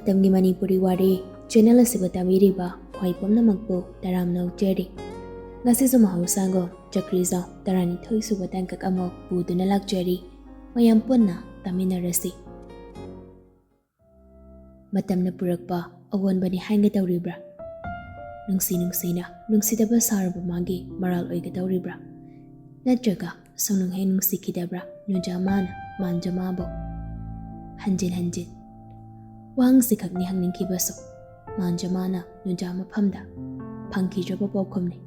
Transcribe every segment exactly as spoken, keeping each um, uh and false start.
ꯃꯇꯝꯒꯤ ꯃꯅꯤꯄꯨꯔꯤ ꯋꯥꯔꯤ ꯆꯦꯅꯦꯜ ꯑꯁꯤꯕꯨ ꯇꯥꯕꯤꯔꯤꯕ ꯈ꯭ꯋꯥꯏ ꯄꯨꯝꯅꯃꯛꯄꯨ ꯇꯔꯥꯝꯅ ꯑꯣꯛꯆꯔꯤ꯫ ꯉꯁꯤꯁꯨ ꯃꯍꯧꯁꯥꯒꯨꯝ ꯆꯀ꯭ꯔꯤꯖꯥꯎ ꯇꯔꯥꯅꯤꯊꯣꯏ ꯁꯨꯕ ꯇꯥꯡꯀꯛ ꯑꯃ ꯄꯨꯗꯨꯅ ꯂꯥꯛꯆꯔꯤ꯫ ꯃꯌꯥꯝ ꯄꯨꯟꯅ ꯇꯥꯃꯤꯟꯅꯔꯁꯤ꯫ ꯃꯇꯝꯅ ꯄꯨꯔꯛꯄ ꯑꯑꯣꯟꯕꯅꯤ ꯍꯥꯏꯒꯗꯧꯔꯤꯕ꯭ꯔꯥ? ꯅꯨꯡꯁꯤ ꯅꯨꯡꯁꯤꯅ ꯅꯨꯡꯁꯤꯗꯕ ꯁꯥꯔꯨꯕ ꯃꯥꯒꯤ ꯃꯔꯥꯜ ꯑꯣꯏꯒꯗꯧꯔꯤꯕ꯭ꯔꯥ? ꯅꯠꯇ꯭ꯔꯒ ꯁꯨꯡꯅꯨꯡ ꯍꯦꯛ ꯅꯨꯡꯁꯤꯈꯤꯗꯕ꯭ꯔꯥ ꯅꯨꯖꯥꯃꯥꯅ ꯃꯥꯟꯖꯃꯥꯕꯨ? ꯍꯟꯖꯤꯟ ꯍꯟꯖꯤꯟ ꯋꯥꯍꯪꯁꯤꯈꯛꯅꯤ ꯍꯪꯅꯤꯡꯈꯤꯕꯁꯨ꯫ ꯃꯥꯟꯖꯃꯥꯅ ꯅꯨꯖꯥ ꯃꯐꯝꯗ ꯐꯪꯈꯤꯗ꯭ꯔꯕ ꯄꯥꯎꯈꯨꯝꯅꯤ꯫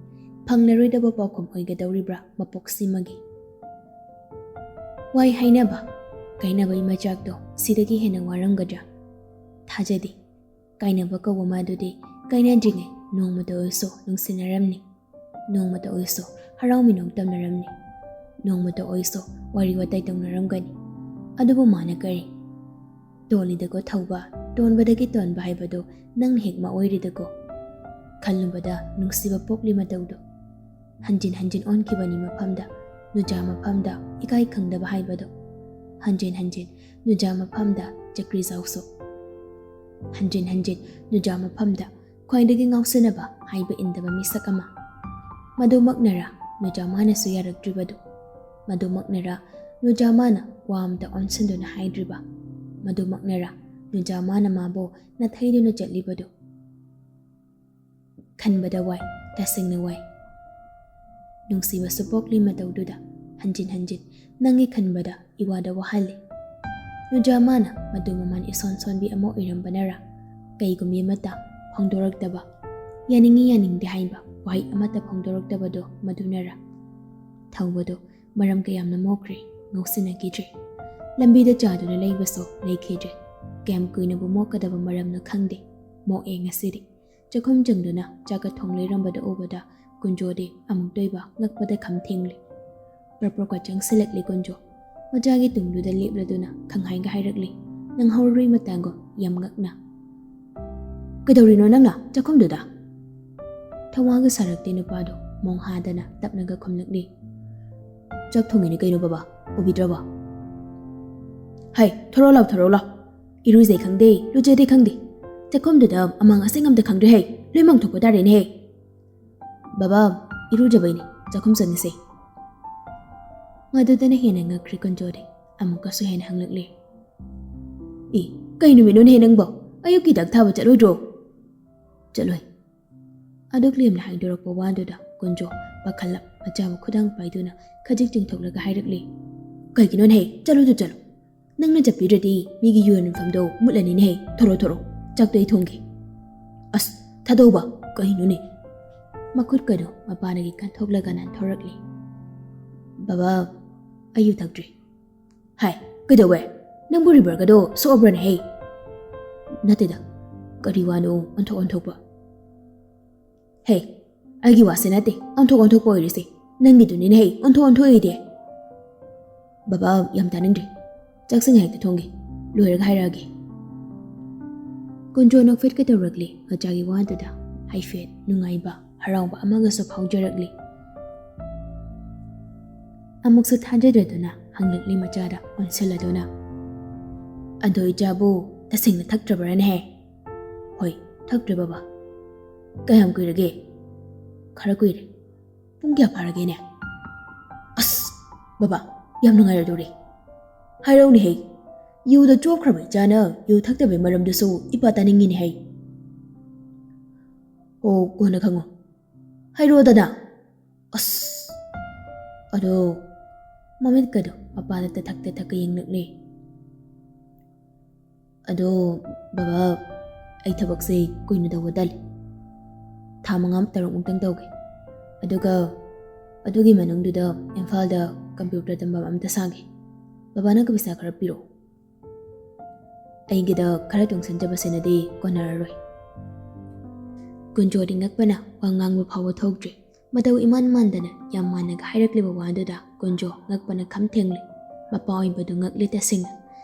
ꯐꯪꯂꯔꯣꯏꯗꯕ ꯄꯥꯎꯈꯨꯝ ꯑꯣꯏꯒꯗꯧꯔꯤꯕ꯭ꯔꯥ ꯃꯄꯣꯛꯁꯤꯃꯒꯤ? ꯋꯥꯏ ꯍꯥꯏꯅꯕ, ꯀꯥꯏꯅꯕꯒꯤ ꯃꯆꯥꯛꯇꯣ ꯁꯤꯗꯒꯤ ꯍꯦꯟꯅ ꯋꯥꯔꯝꯒꯗ꯭ꯔꯥ? ꯊꯥꯖꯗꯦ꯫ ꯀꯥꯏꯅꯕ ꯀꯧꯕ ꯃꯥꯗꯨꯗꯤ ꯀꯥꯏꯅꯗ꯭ꯔꯤꯉꯩ ꯅꯣꯡꯃꯇ ꯑꯣꯏꯔꯁꯨ ꯅꯨꯡꯁꯤꯅꯔꯝꯅꯤ꯫ ꯅꯣꯡꯃꯇ ꯑꯣꯏꯔꯁꯨ ꯍꯔꯥꯎ ꯃꯤꯅꯣꯛ ꯇꯝꯅꯔꯝꯅꯤ꯫ ꯅꯣꯡꯃꯇ ꯑꯣꯏꯔꯁꯨ ꯋꯥꯔꯤ ꯋꯥꯇꯥꯏ ꯇꯧꯅꯔꯝꯒꯅꯤ꯫ ꯑꯗꯨꯕꯨ ꯃꯥꯅ ꯀꯔꯤ? ꯇꯣꯜꯂꯤꯗꯀꯣ ꯊꯧꯕ, ꯇꯣꯟꯕꯗꯒꯤ ꯇꯣꯟꯕ ꯍꯥꯏꯕꯗꯣ ꯅꯪꯅ ꯍꯦꯛ ꯃꯥ ꯑꯣꯏꯔꯤꯗꯀꯣ꯫ ꯈꯜꯂꯨꯕꯗ ꯅꯨꯡꯁꯤꯕ ꯄꯣꯛꯂꯤ ꯃꯇꯧꯗꯣ꯫ ꯍꯟꯖꯤꯟ ꯍꯟꯖꯤꯟ ꯑꯣꯟꯈꯤꯕꯅꯤ ꯃꯐꯝꯗ, ꯅꯨꯖꯥ ꯃꯐꯝꯗ, ꯏꯀꯥꯏ ꯈꯪꯗꯕ ꯍꯥꯏꯕꯗꯣ꯫ ꯍꯟꯖꯤꯟ ꯍꯟꯖꯤꯟ ꯅꯨꯖꯥ ꯃꯐꯝꯗ, ꯆꯀ꯭ꯔꯤꯖꯥꯎꯁꯨ꯫ ꯍꯟꯖꯤꯟ ꯍꯟꯖꯤꯟ ꯅꯨꯖꯥ ꯃꯐꯝꯗ, ꯈ꯭ꯋꯥꯏꯗꯒꯤ ꯉꯥꯎꯁꯤꯟꯅꯕ ꯍꯥꯏꯕ ꯏꯟꯗꯕ ꯃꯤꯁꯛ ꯑꯃ꯫ ꯃꯗꯨꯃꯛꯅꯔꯥ ꯅꯨꯖꯥꯃꯥꯅꯁꯨ ꯌꯥꯔꯛꯇ꯭ꯔꯤꯕꯗꯨ? ꯃꯗꯨꯃꯛꯅꯔꯥ ꯅꯨꯖꯥꯃꯥꯅ ꯋꯥ ꯑꯃꯇ ꯑꯣꯟꯁꯤꯟꯗꯨꯅ ꯍꯥꯏꯗ꯭ꯔꯤꯕ? ꯃꯗꯨꯃꯛꯅꯔꯥ ꯅꯨꯖꯥꯃꯥꯅ ꯃꯥꯕꯨ ꯅꯥꯊꯩꯗꯨꯅ ꯆꯠꯂꯤꯕꯗꯨ? ꯈꯟꯕꯗ ꯋꯥꯏ, ꯇꯁꯦꯡꯅ ꯋꯥꯏ꯫ ꯅꯨꯡꯁꯤꯕꯁꯨ ꯄꯣꯛꯂꯤ ꯃꯇꯧꯗꯨꯗ, ꯍꯟꯖꯤꯟ ꯍꯟꯖꯤꯟ ꯅꯪꯒꯤ ꯈꯟꯕꯗ ꯏꯋꯥꯗ ꯋꯥꯍꯜꯂꯤ꯫ ꯅꯨꯖꯥꯃꯥꯅ ꯃꯗꯨ ꯃꯃꯥꯟ ꯏꯁꯣꯟ ꯁꯣꯟꯕꯤ ꯑꯃ ꯑꯣꯏꯔꯝꯕꯅꯔꯥ, ꯀꯩꯒꯨꯝꯕꯤ ꯑꯃꯠꯇ ꯐꯣꯡꯗꯣꯔꯛꯇꯕ, ꯌꯥꯅꯤꯡꯉꯤ ꯌꯥꯅꯤꯡꯗꯦ ꯍꯥꯏꯕ ꯋꯥꯍꯩ ꯑꯃꯠꯇ ꯐꯣꯡꯗꯣꯔꯛꯇꯕꯗꯣ ꯃꯗꯨꯅꯔꯥ? ꯊꯧꯕꯗꯣ ꯃꯔꯝ ꯀꯌꯥꯝꯅ ꯃꯣꯛꯈ꯭ꯔꯦ, ꯉꯥꯎꯁꯤꯟꯅꯈꯤꯗ꯭ꯔꯦ꯫ ꯂꯝꯕꯤꯗ ꯆꯥꯗꯨꯅ ꯂꯩꯕꯁꯨ ꯂꯩꯈꯤꯗ꯭ꯔꯦ꯫ ꯀꯌꯥꯝ ꯀꯨꯏꯅꯕꯨ ꯃꯣꯛꯀꯗꯕ ꯃꯔꯝꯅꯣ ꯈꯪꯗꯦ, ꯃꯣꯛꯑꯦ ꯉꯁꯤꯗꯤ꯫ ꯆꯥꯛꯈꯨꯝ ꯆꯪꯗꯨꯅ ꯆꯥꯛꯀ ꯊꯣꯡ ꯂꯩꯔꯝꯕꯗꯨ ꯎꯕꯗ ꯀꯨꯟꯖꯣꯗꯤ ꯑꯃꯨꯛꯇꯣꯏꯕ ꯉꯛꯄꯗ ꯈꯝ ꯊꯦꯡꯂꯤ꯫ ꯄ꯭ꯔꯞ ꯄ꯭ꯔꯞꯀ ꯆꯪꯁꯤꯜꯂꯛꯂꯤ ꯀꯨꯟꯖꯣ꯫ ꯃꯆꯥꯒꯤ ꯇꯨꯡꯗꯨꯗ ꯂꯦꯞꯂꯗꯨꯅ ꯈꯪꯍꯥꯏꯒ ꯍꯥꯏꯔꯛꯂꯤ, ꯅꯪꯍꯧꯔꯔꯣꯏ ꯃꯇꯥꯒꯨꯝ ꯌꯥꯝ ꯉꯛꯅ꯫ "ꯀꯩꯗꯧꯔꯤꯅꯣ ꯅꯪꯅ ꯆꯥꯛꯈꯨꯝꯗꯨꯗ?" ꯊꯧꯋꯥꯒ ꯁꯥꯔꯛꯇꯦ ꯅꯨꯄꯥꯗꯣ ꯃꯣꯡ ꯍꯥꯗꯅ ꯇꯞꯅꯒ ꯈꯨꯝꯂꯛꯂꯤ꯫ "ꯆꯥꯛ ꯊꯣꯡꯉꯤꯅꯦ ꯀꯩꯅꯣ ꯕꯕꯥ, ꯎꯕꯤꯗ꯭ꯔꯕꯣ?" "ꯍꯩ, ꯊꯣꯔꯛꯑꯣ ꯂꯥꯎ, ꯊꯣꯔꯛꯑꯣ ꯂꯥꯎ꯫ ꯏꯔꯨꯖꯩ ꯈꯪꯗꯦ, ꯂꯨꯖꯗꯦ ꯈꯪꯗꯦ꯫ ꯆꯥꯛꯈꯨꯝꯗꯨꯗ ꯑꯃꯥꯡ ꯑꯁꯦꯡ ꯑꯝꯇ ꯈꯪꯗ꯭ꯔꯦ ꯍꯦ꯫ ꯂꯣꯏ ꯃꯥꯡꯊꯣꯛꯄ ꯇꯥꯔꯦꯅꯦ ꯍꯦ꯫ ꯕꯕꯥ, ꯏꯔꯨꯖꯕꯩꯅꯦ, ꯆꯥꯛꯈꯨꯝ ꯆꯪꯉꯤꯁꯦ꯫ ꯃꯗꯨꯗꯅ ꯍꯦꯟꯅ ꯉꯛꯈ꯭ꯔꯦ ꯀꯨꯟꯖꯣꯗꯤ꯫ ꯑꯃꯨꯛꯀꯁꯨ ꯍꯦꯟꯅ ꯍꯪꯂꯛꯂꯦ꯫ "ꯏ, ꯀꯩ ꯅꯨꯃꯤꯠꯅꯣꯅꯦ ꯅꯪꯕꯣ? ꯑꯌꯨꯛꯀꯤ ꯗꯛ ꯊꯥꯕ ꯆꯠꯂꯣꯏꯗ꯭ꯔꯣ?" "ꯆꯠꯂꯣꯏ꯫" ꯑꯗꯨꯛ ꯂꯦꯝꯅ ꯍꯥꯏꯗꯣꯔꯛꯄ ꯋꯥꯗꯨꯗ ꯀꯨꯟꯖꯣ ꯄꯥꯈꯠꯂꯞ ꯃꯆꯥꯕꯨ ꯈꯨꯗꯥꯡ ꯄꯥꯏꯗꯨꯅ ꯈꯖꯤꯛ ꯆꯤꯡꯊꯣꯛꯂꯒ ꯍꯥꯏꯔꯛꯂꯦ꯫ "ꯀꯩꯒꯤꯅꯣꯅꯦ ꯍꯦ? ꯆꯠꯂꯨꯗ ꯆꯠꯂꯨ꯫ ꯅꯪꯅ ꯆꯠꯄꯤꯗ꯭ꯔꯗꯤ ꯃꯤꯒꯤ ꯌꯣꯟꯐꯝꯗꯣ ꯃꯨꯠꯂꯅꯤꯅꯦ ꯍꯦ꯫ ꯊꯣꯔꯣ ꯊꯣꯔꯣ, ꯆꯥꯛꯇꯣ ꯑꯩ ꯊꯣꯡꯒꯦ꯫" "ꯑꯁ, ꯊꯥꯗꯧꯕ, ꯀꯩꯅꯣꯅꯦ?" ꯃꯈꯨꯠꯀꯗꯣ ꯃꯄꯥꯟꯗꯒꯤ ꯀꯟꯊꯣꯛꯂꯒ ꯅꯥꯟꯊꯣꯔꯛꯂꯦ꯫ "ꯕꯕꯥ, ꯑꯩ ꯌꯨ ꯊꯛꯇ꯭ꯔꯤ꯫" "ꯍꯥꯏ, ꯀꯩꯗꯧꯋꯦ? ꯅꯪꯕꯨ ꯔꯤꯕꯔꯒꯗꯣ ꯁꯣꯛꯑꯕ꯭ꯔꯅꯦ ꯍꯦ?" "ꯅꯠꯇꯦꯗ, ꯀꯔꯤ ꯋꯥꯅꯣ ꯑꯣꯟꯊꯣꯛ ꯑꯣꯟꯊꯣꯛꯄ?" "ꯍꯦ, ꯑꯩꯒꯤ ꯋꯥꯁꯦ ꯅꯠꯇꯦ ꯑꯣꯟꯊꯣꯛ ꯑꯣꯟꯊꯣꯛꯄ ꯑꯣꯏꯔꯤꯁꯦ, ꯅꯪꯒꯤꯗꯨꯅꯤꯅꯦ ꯍꯦ ꯑꯣꯟꯊꯣꯛ ꯑꯣꯟꯊꯣꯛꯏꯗꯤ꯫" "ꯕꯕꯥ, ꯌꯥꯝ ꯇꯥꯅꯤꯡꯗ꯭ꯔꯦ꯫ ꯆꯥꯛꯁꯤꯡ ꯍꯦꯛꯇ ꯊꯣꯡꯒꯦ, ꯂꯣꯏꯔꯒ ꯍꯥꯏꯔꯛꯑꯒꯦ꯫" ꯀꯨꯟꯖꯣ ꯅꯣꯛꯐꯦꯠꯀ ꯇꯧꯔꯛꯂꯤ꯫ ꯃꯆꯥꯒꯤ ꯋꯥꯗꯨꯗ ꯍꯥꯏꯐꯦꯠ ꯅꯨꯡꯉꯥꯏꯕ, ꯍꯔꯥꯎꯕ ꯑꯃꯒꯁꯨ ꯐꯥꯎꯖꯔꯛꯂꯤ꯫ ꯑꯃꯨꯛꯁꯨ ꯊꯥꯖꯗ꯭ꯔꯗꯨꯅ ꯍꯪꯂꯛꯂꯤ ꯃꯆꯥꯗ ꯑꯣꯟꯁꯤꯜꯂꯗꯨꯅ꯫ "ꯑꯗꯣ ꯏꯆꯥꯕꯨ ꯇꯁꯦꯡꯅ ꯊꯛꯇ꯭ꯔꯕ꯭ꯔꯅꯦꯍꯦ?" "ꯍꯣꯏ, ꯊꯛꯇ꯭ꯔꯦ ꯕꯕꯥ꯫" "ꯀꯌꯥꯝ ꯀꯨꯏꯔꯒꯦ?" "ꯈꯔ ꯀꯨꯏꯔꯦ꯫" "ꯄꯨꯡ ꯀꯌꯥ ꯐꯥꯔꯒꯦꯅꯦ?" "ꯑꯁ, ꯕꯕꯥ, ꯌꯥꯝ ꯅꯨꯡꯉꯥꯏꯔꯗꯧꯔꯤ꯫ ꯍꯥꯏꯔꯧꯅꯦꯍꯦ, ꯌꯨꯗ ꯆꯣꯞꯈ꯭ꯔꯕ ꯏꯆꯥꯅ ꯌꯨ ꯊꯛꯇꯕꯩ ꯃꯔꯝꯗꯨꯁꯨ ꯏꯄꯥ ꯇꯥꯅꯤꯡꯉꯤꯅꯦꯍꯦ꯫" "ꯑꯣ, ꯀꯣꯟꯅ ꯈꯪꯉꯣ꯫ ꯍꯥꯏꯔꯛꯑꯣꯗꯅ꯫" "ꯑꯁ, ꯑꯗꯣ꯫" ꯃꯃꯤꯠꯀꯗꯣ ꯃꯄꯥꯗ ꯇꯊꯛ ꯇꯊꯛꯀ ꯌꯦꯡꯂꯛꯂꯦ꯫ "ꯑꯗꯣ ꯕꯕꯥ, ꯑꯩ ꯊꯕꯛꯁꯦ ꯀꯨꯏꯅ ꯇꯧꯕ ꯇꯜꯂꯤ꯫ ꯊꯥ ꯃꯉꯥ ꯇꯔꯨꯛꯃꯨꯛꯇꯪ ꯇꯧꯒꯦ꯫ ꯑꯗꯨꯒ ꯑꯗꯨꯒꯤ ꯃꯅꯨꯡꯗꯨꯗ ꯏꯝꯐꯥꯜꯗ ꯀꯝꯄ꯭ꯌꯨꯇꯔ ꯇꯝꯐꯝ ꯑꯝꯇ ꯁꯥꯒꯦ꯫ ꯕꯕꯥꯅ ꯄꯩꯁꯥ ꯈꯔ ꯄꯤꯔꯛꯑꯣ꯫ ꯑꯩꯒꯤꯗ ꯈꯔ ꯇꯨꯡꯁꯤꯟꯖꯕꯁꯤꯅꯗꯤ ꯀꯣꯟꯅꯔꯔꯣꯏ꯫" ꯀꯨꯟꯖꯣꯗꯤ ꯉꯛꯄꯅ ꯋꯥ ꯉꯥꯡꯕ ꯐꯥꯎꯕ ꯊꯣꯛꯇ꯭ꯔꯦ꯫ ꯃꯇꯧ ꯏꯃꯥꯟ ꯃꯥꯟꯗꯅ ꯌꯥꯝ ꯃꯥꯟꯅꯒ ꯍꯥꯏꯔꯛꯂꯤꯕ ꯋꯥꯗꯨꯗ ꯀꯨꯟꯖꯣ ꯉꯛꯄꯅ ꯈꯝ ꯊꯦꯡꯂꯦ꯫ ꯃꯄꯥ ꯑꯣꯏꯕꯗꯨ ꯉꯛꯂꯦ ꯇꯁꯦꯡꯅ꯫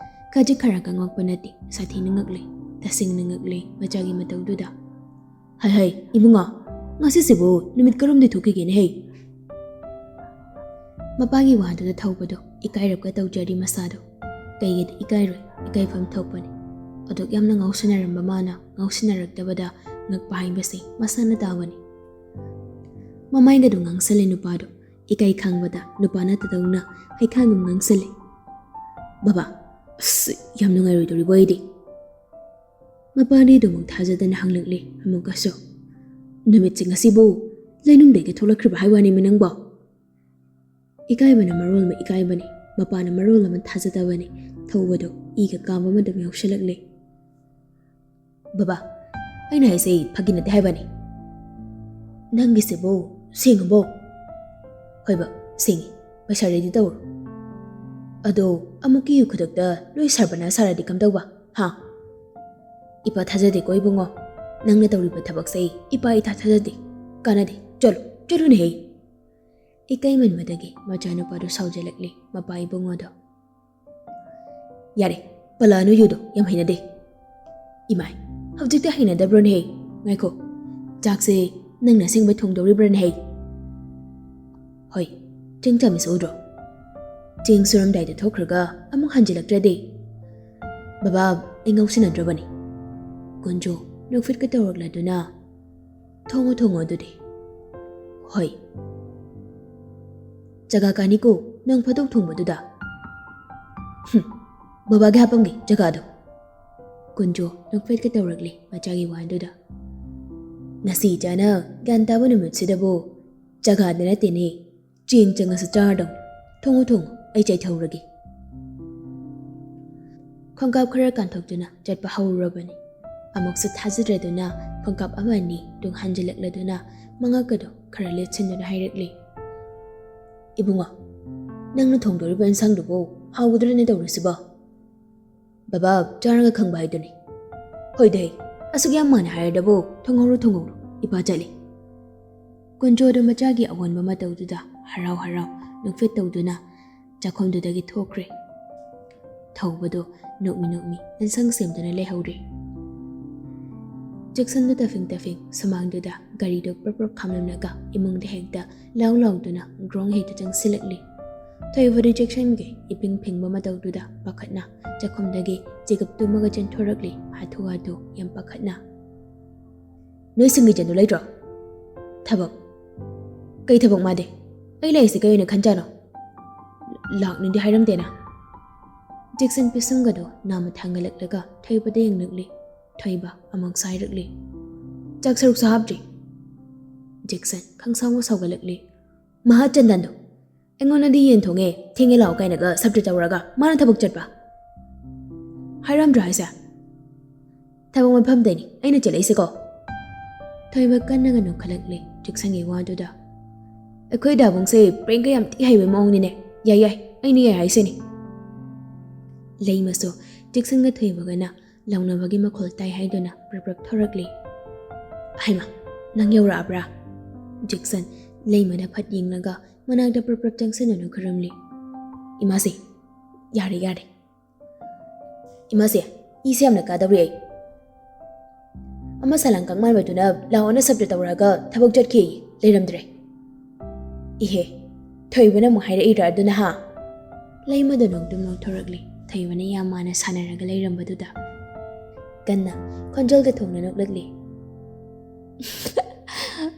ꯈꯖꯤꯛ ꯈꯔ ꯉꯛꯄ ꯅꯠꯇꯦ, ꯁꯥꯊꯤꯅ ꯉꯛꯂꯦ꯫ ꯇꯁꯦꯡꯅ ꯉꯛꯂꯦ ꯃꯆꯥꯒꯤ ꯃꯇꯧꯗꯨꯗ꯫ "ꯍꯩ ꯍꯩ, ꯏꯕꯨꯡꯉꯣ, ꯉꯁꯤꯁꯤꯕꯨ ꯅꯨꯃꯤꯠ ꯀꯔꯝꯗꯤ ꯊꯣꯛꯈꯤꯒꯦꯅꯦ ꯍꯩ?" ꯃꯄꯥꯒꯤ ꯋꯥꯗꯨꯗ ꯊꯧꯕꯗꯣ ꯏꯀꯥꯏꯔꯞꯀ ꯇꯧꯖꯔꯤ ꯃꯁꯥꯗꯣ꯫ ꯀꯩꯒꯤꯗꯤ ꯏꯀꯥꯏꯔꯣꯏ, ꯏꯀꯥꯏꯐꯝ ꯊꯣꯛꯄꯅꯤ꯫ ꯑꯗꯨꯛ ꯌꯥꯝꯅ ꯉꯥꯎꯁꯤꯟꯅꯔꯝꯕ ꯃꯥꯅ ꯉꯥꯎꯁꯤꯟꯅꯔꯛꯇꯕꯗ ꯉꯛꯄ ꯍꯥꯏꯕꯁꯤ ꯃꯁꯥꯅ ꯇꯥꯕꯅꯤ꯫ ꯃꯃꯥꯏꯒꯗꯨ ꯉꯥꯡꯁꯜꯂꯦ ꯅꯨꯄꯥꯗꯣ꯫ ꯏꯀꯥꯏ ꯈꯪꯕꯗ ꯅꯨꯄꯥ ꯅꯠꯇꯗꯧꯅ ꯍꯩꯈꯥꯒꯨꯝ ꯉꯥꯡꯁꯜꯂꯦ꯫ "ꯕꯕꯥ, ꯑꯁ, ꯌꯥꯝ ꯅꯨꯡꯉꯥꯏꯔꯣꯏꯗꯧꯔꯤꯕꯣ ꯑꯩꯗꯤ?" ꯃꯄꯥꯅꯤꯗꯨ ꯑꯃꯨꯛ ꯊꯥꯖꯗꯅ ꯍꯪꯂꯛꯂꯦ ꯑꯃꯨꯛꯀꯁꯨ꯫ "ꯅꯨꯃꯤꯠꯁꯤꯡ ꯑꯁꯤꯕꯨ ꯂꯩꯅꯨꯡꯗꯒꯤ ꯊꯣꯛꯂꯛꯈ꯭ꯔꯤꯕ ꯍꯥꯏ ꯋꯥꯅꯤ ꯃꯤ ꯅꯪꯕꯣ?" ꯏꯀꯥꯏꯕꯅ ꯃꯔꯣꯜ ꯑꯃ ꯏꯀꯥꯏꯕꯅꯤ, ꯃꯄꯥꯅ ꯃꯔꯣꯜ ꯑꯃ ꯊꯥꯖꯗꯕꯅꯤ꯫ ꯊꯧꯕꯗꯣ ꯏꯒ ꯀꯥꯝꯕ ꯑꯃ ꯑꯗꯨꯝ ꯌꯥꯎꯁꯜꯂꯛꯂꯦ꯫ "ꯕꯕꯥ, ꯑꯩꯅ ꯍꯥꯏꯁꯦ ꯐꯥꯒꯤ ꯅꯠꯇꯦ ꯍꯥꯏꯕꯅꯤ꯫ ꯅꯪꯒꯤꯁꯤꯕꯨ ꯁꯦꯡꯉꯕꯣ?" "ꯍꯣꯏꯕ, ꯁꯦꯡꯉꯤ꯫ ꯄꯩꯁꯥ ꯔꯦꯗꯤ ꯇꯧꯔꯣ꯫ ꯑꯗꯣ ꯑꯃꯨꯛꯀꯤ ꯈꯨꯗꯛꯇ ꯂꯣꯏ ꯁꯔꯕꯅꯥ ꯁꯥꯔꯗꯤ ꯀꯝꯗꯧꯕ, ꯍꯥ?" "ꯏꯄꯥ ꯊꯥꯖꯗꯦꯀꯣ ꯏꯕꯨꯡꯉꯣ꯫ ꯅꯪꯅ ꯇꯧꯔꯤꯕ ꯊꯕꯛꯁꯦ ꯏꯄꯥ ꯏꯊꯥ ꯊꯥꯖꯗꯦ꯫ ꯀꯥꯟꯅꯗꯦ꯫ ꯆꯠꯂꯨ, ꯆꯠꯂꯨꯅꯦꯍꯦ!" ꯏꯀꯥꯏꯃꯟꯕꯗꯒꯤ ꯃꯆꯥꯅꯨꯄꯥꯗꯨ ꯁꯥꯎꯖꯜꯂꯛꯂꯦ ꯃꯄꯥ ꯏꯕꯨꯡꯉꯣꯗꯣ꯫ "ꯌꯥꯔꯦ, ꯄꯜꯂꯛꯑꯅꯨ ꯌꯨꯗꯣ, ꯌꯥꯝ ꯍꯩꯅꯗꯦ꯫" "ꯏꯃꯥꯏ, ꯍꯧꯖꯤꯛꯇꯤ ꯍꯩꯅꯗꯕ꯭ꯔꯣꯅꯦꯍꯦ? ꯉꯥꯏꯈꯣ, ꯆꯥꯛꯁꯦ ꯅꯪꯅ ꯑꯁꯦꯡꯕ ꯊꯣꯡꯗꯧꯔꯤꯕ꯭ꯔꯥꯅꯦꯍꯦ?" "ꯍꯣꯏ, ꯆꯦꯡ ꯆꯥꯝꯃꯤꯁꯦ ꯎꯗ꯭ꯔꯣ? ꯆꯦꯡ ꯁꯨꯔꯝꯗꯥꯏꯗ ꯊꯣꯛꯈ꯭ꯔꯒ ꯑꯃꯨꯛ ꯍꯟꯖꯤꯜꯂꯛꯇ꯭ꯔꯗꯤ?" "ꯕꯕꯥ, ꯑꯩ ꯉꯥꯎꯁꯤꯟꯅꯗ꯭ꯔꯕꯅꯤ꯫" ꯀꯨꯟꯖꯣ ꯅꯣꯛꯐꯦꯠꯀ ꯇꯧꯔꯛꯂꯗꯨꯅ, "ꯊꯣꯡꯉꯣ, ꯊꯣꯡꯉꯣ ꯑꯗꯨꯗꯤ꯫" "ꯍꯣꯏ꯫ ꯆꯒꯥ ꯀꯥꯅꯤꯀꯣ ꯅꯪ ꯐꯗꯣꯛ ꯊꯣꯡꯕꯗꯨꯗ꯫" "ꯍꯨꯝ, ꯕꯕꯥꯒꯤ ꯍꯥꯞꯄꯝꯒꯦ ꯆꯒꯥꯗꯣ꯫" ꯀꯨꯟꯖꯣ ꯅꯣꯛꯐꯦꯠꯀ ꯇꯧꯔꯛꯂꯦ ꯃꯆꯥꯒꯤ ꯋꯥꯗꯨꯗ꯫ "ꯉꯁꯤ ꯏꯆꯥꯅ ꯒ꯭ꯌꯥꯟ ꯇꯥꯕ ꯅꯨꯃꯤꯠꯁꯤꯗꯕꯨ ꯆꯒꯥꯗ ꯅꯠꯇꯦꯅꯦ, ꯆꯦꯡ ꯆꯪꯉꯁꯨ ꯆꯥꯔꯗꯧꯅꯤ꯫ ꯊꯣꯡꯉꯨ, ꯊꯣꯡꯉꯨ, ꯑꯩ ꯆꯥꯏꯊꯧꯔꯒꯦ꯫" ꯈꯣꯡꯀꯥꯞ ꯈꯔ ꯀꯥꯟꯊꯣꯛꯇꯨꯅ ꯆꯠꯄ ꯍꯧꯔꯨꯔꯕꯅꯤ꯫ ꯑꯃꯨꯛꯁꯨ ꯊꯥꯖꯗ꯭ꯔꯗꯨꯅ ꯈꯣꯡꯀꯥꯞ ꯑꯃ ꯑꯅꯤ ꯇꯨꯡ ꯍꯟꯖꯤꯜꯂꯛꯂꯗꯨꯅ ꯃꯉꯛꯀꯗꯣ ꯈꯔ ꯂꯦꯠꯁꯤꯟꯗꯨꯅ ꯍꯥꯏꯔꯛꯂꯤ, "ꯏꯕꯨꯡꯉꯣ, ꯅꯪꯅ ꯊꯣꯡꯗꯣꯔꯤꯕ ꯏꯟꯁꯥꯡꯗꯨꯕꯨ ꯍꯥꯎꯒꯗ꯭ꯔꯅꯦ ꯇꯧꯔꯤꯁꯤꯕꯣ?" "ꯕꯕꯥ, ꯆꯥꯔꯒ ꯈꯪꯕ ꯍꯥꯏꯗꯨꯅꯤ꯫" "ꯍꯣꯏꯗ ꯍꯦ, ꯑꯁꯨꯛ ꯌꯥꯝ ꯃꯥꯟꯅ ꯍꯥꯏꯔꯗꯕꯨ ꯊꯣꯡꯍꯧꯔꯣ, ꯊꯣꯡꯍꯧꯔꯣ, ꯏꯄꯥ ꯆꯠꯂꯤ꯫" ꯀꯨꯟꯖꯣꯗꯣ ꯃꯆꯥꯒꯤ ꯑꯑꯣꯟꯕ ꯃꯇꯧꯗꯨꯗ ꯍꯔꯥꯎ ꯍꯔꯥꯎ ꯅꯣꯛꯐꯦꯠ ꯇꯧꯗꯨꯅ ꯆꯥꯛꯈꯨꯝꯗꯨꯗꯒꯤ ꯊꯣꯛꯈ꯭ꯔꯦ꯫ ꯊꯧꯕꯗꯣ ꯅꯣꯛꯃꯤ ꯅꯣꯛꯃꯤ ꯏꯟꯁꯥꯡ ꯁꯦꯝꯗꯨꯅ ꯂꯩꯍꯧꯔꯦ꯫ ꯖꯦꯛꯁꯟꯗꯣ ꯇꯐꯤꯡ ꯇꯐꯤꯡ ꯁꯨꯃꯥꯡꯗꯨꯗ ꯒꯥꯔꯤꯗꯣ ꯄ꯭ꯔꯞ ꯄ꯭ꯔꯞ ꯈꯥꯝꯂꯝꯂꯒ ꯏꯃꯨꯡꯗ ꯍꯦꯛꯇ ꯂꯥꯎ ꯂꯥꯎꯗꯨꯅ ꯒ꯭ꯔꯣꯡ ꯍꯦꯛꯇ ꯆꯪꯁꯤꯜꯂꯛꯂꯤ꯫ ꯊꯣꯏꯕꯗꯨ ꯖꯦꯛꯁꯟꯒꯤ ꯏꯄꯤꯡ ꯐꯤꯡꯕ ꯃꯇꯧꯗꯨꯗ ꯄꯥꯈꯠꯅ ꯆꯥꯛꯈꯨꯝꯗꯒꯤ ꯆꯦꯒꯞ ꯇꯨꯝꯃꯒ ꯆꯦꯟꯊꯣꯔꯛꯂꯤ, ꯍꯥꯊꯨ ꯍꯥꯊꯨ ꯌꯥꯝ ꯄꯥꯈꯠꯅ꯫ "ꯅꯣꯏ ꯁꯪꯒꯤꯖꯟꯗꯨ ꯂꯩꯇ꯭ꯔꯣ? ꯊꯕꯛ? ꯀꯩ ꯊꯕꯛ ꯃꯥꯗꯤ? ꯑꯩ ꯂꯩꯔꯤꯁꯦ ꯀꯩ ꯑꯣꯏꯅ ꯈꯟꯖꯥꯅꯣ? ꯂꯥꯛꯅꯤꯗꯤ ꯍꯥꯏꯔꯝꯗꯦꯅ?" ꯖꯦꯛꯁꯟ ꯄꯤꯁꯨꯝꯒꯗꯣ ꯅꯥꯝꯃ ꯊꯥꯡꯒꯠꯂꯛꯂꯒ ꯊꯣꯏꯕꯗ ꯌꯦꯡꯂꯛꯂꯤ꯫ ꯊꯣꯏꯕ ꯑꯃꯨꯛ ꯁꯥꯏꯔꯛꯂꯤ꯫ "ꯆꯥꯛ ꯁꯔꯨꯛꯁꯨ ꯍꯥꯞꯇ꯭ꯔꯤ?" ꯖꯦꯛꯁꯟ ꯈꯪꯁꯥꯎꯅ ꯁꯥꯎꯒꯠꯂꯛꯂꯤ꯫ "ꯃꯍꯥ ꯆꯟꯗꯟꯗꯣ ꯑꯩꯉꯣꯟꯗꯗꯤ ꯌꯦꯟ ꯊꯣꯡꯉꯦ, ꯊꯦꯡꯉꯦ ꯂꯥꯛꯑꯣ ꯀꯥꯏꯅꯒ ꯁꯞꯇ꯭ꯔ ꯇꯧꯔꯒ ꯃꯥꯅ ꯊꯕꯛ ꯆꯠꯄ? ꯍꯥꯏꯔꯝꯗ꯭ꯔꯣ ꯍꯥꯏꯁꯦ? ꯊꯕꯛ ꯃꯐꯝꯗꯩꯅꯤ ꯑꯩꯅ ꯆꯦꯜꯂꯛꯏꯁꯦꯀꯣ?" ꯊꯣꯏꯕ ꯀꯟꯅꯒ ꯅꯣꯛꯈꯠꯂꯛꯂꯦ ꯖꯦꯛꯁꯟꯒꯤ ꯋꯥꯗꯨꯗ꯫ "ꯑꯩꯈꯣꯏ ꯗꯥꯕꯨꯡꯁꯦ ꯄ꯭ꯔꯦꯡꯀ ꯌꯥꯝ ꯊꯤ ꯍꯩꯕ ꯃꯑꯣꯡꯅꯤꯅꯦ꯫ ꯌꯥꯏ, ꯌꯥꯏ, ꯑꯩꯅ ꯌꯥꯏ ꯍꯥꯏꯁꯤꯅꯤ꯫" ꯂꯩꯃꯁꯨ ꯖꯦꯛꯁꯟꯒ ꯊꯣꯏꯕꯒꯅ ꯂꯥꯎꯅꯕꯒꯤ ꯃꯈꯣꯜ ꯇꯥꯏ ꯍꯥꯏꯗꯨꯅ ꯄ꯭ꯔꯞ ꯄ꯭ꯔꯞ ꯊꯣꯔꯛꯂꯤ꯫ "ꯍꯩꯃꯥ, ꯅꯪ ꯌꯧꯔꯛꯑꯕ꯭ꯔꯥ?" ꯖꯦꯛꯁꯟ ꯂꯩꯃꯗ ꯐꯠ ꯌꯦꯡꯂꯒ ꯃꯅꯥꯛꯇ ꯄ꯭ꯔꯞ ꯄ꯭ꯔꯞ ꯆꯪꯁꯤꯟꯗꯨꯅ ꯈꯨꯔꯝꯂꯤ꯫ "ꯏꯃꯥꯁꯦ, ꯌꯥꯔꯦ, ꯌꯥꯔꯦ꯫ ꯏꯃꯥꯁꯦ, ꯏꯁꯦ ꯌꯥꯝꯅ ꯀꯥꯗꯧꯔꯤ ꯑꯩ꯫ ꯑꯃ ꯁꯂꯥꯡ ꯀꯛ ꯃꯥꯟꯕꯗꯨꯅ ꯂꯥꯛꯑꯣꯅ ꯁꯞꯇ꯭ꯔ ꯇꯧꯔꯛꯑꯒ ꯊꯕꯛ ꯆꯠꯈꯤ, ꯂꯩꯔꯝꯗ꯭ꯔꯦ꯫" "ꯏꯍꯦ, ꯊꯣꯏꯕꯅ ꯑꯃꯨꯛ ꯍꯥꯏꯔꯛꯏꯔꯥ ꯑꯗꯨꯅ, ꯍꯥ?" ꯂꯩꯃꯗ ꯅꯣꯡꯗꯨꯝ ꯅꯣꯛꯊꯣꯔꯛꯂꯤ, ꯊꯣꯏꯕꯅ ꯌꯥꯝ ꯃꯥꯅ ꯁꯥꯟꯅꯔꯒ ꯂꯩꯔꯝꯕꯗꯨꯗ꯫ ꯀꯟꯅ ꯈꯣꯟꯖꯦꯜꯗ ꯊꯣꯡꯅ ꯅꯣꯛꯂꯛꯂꯤ꯫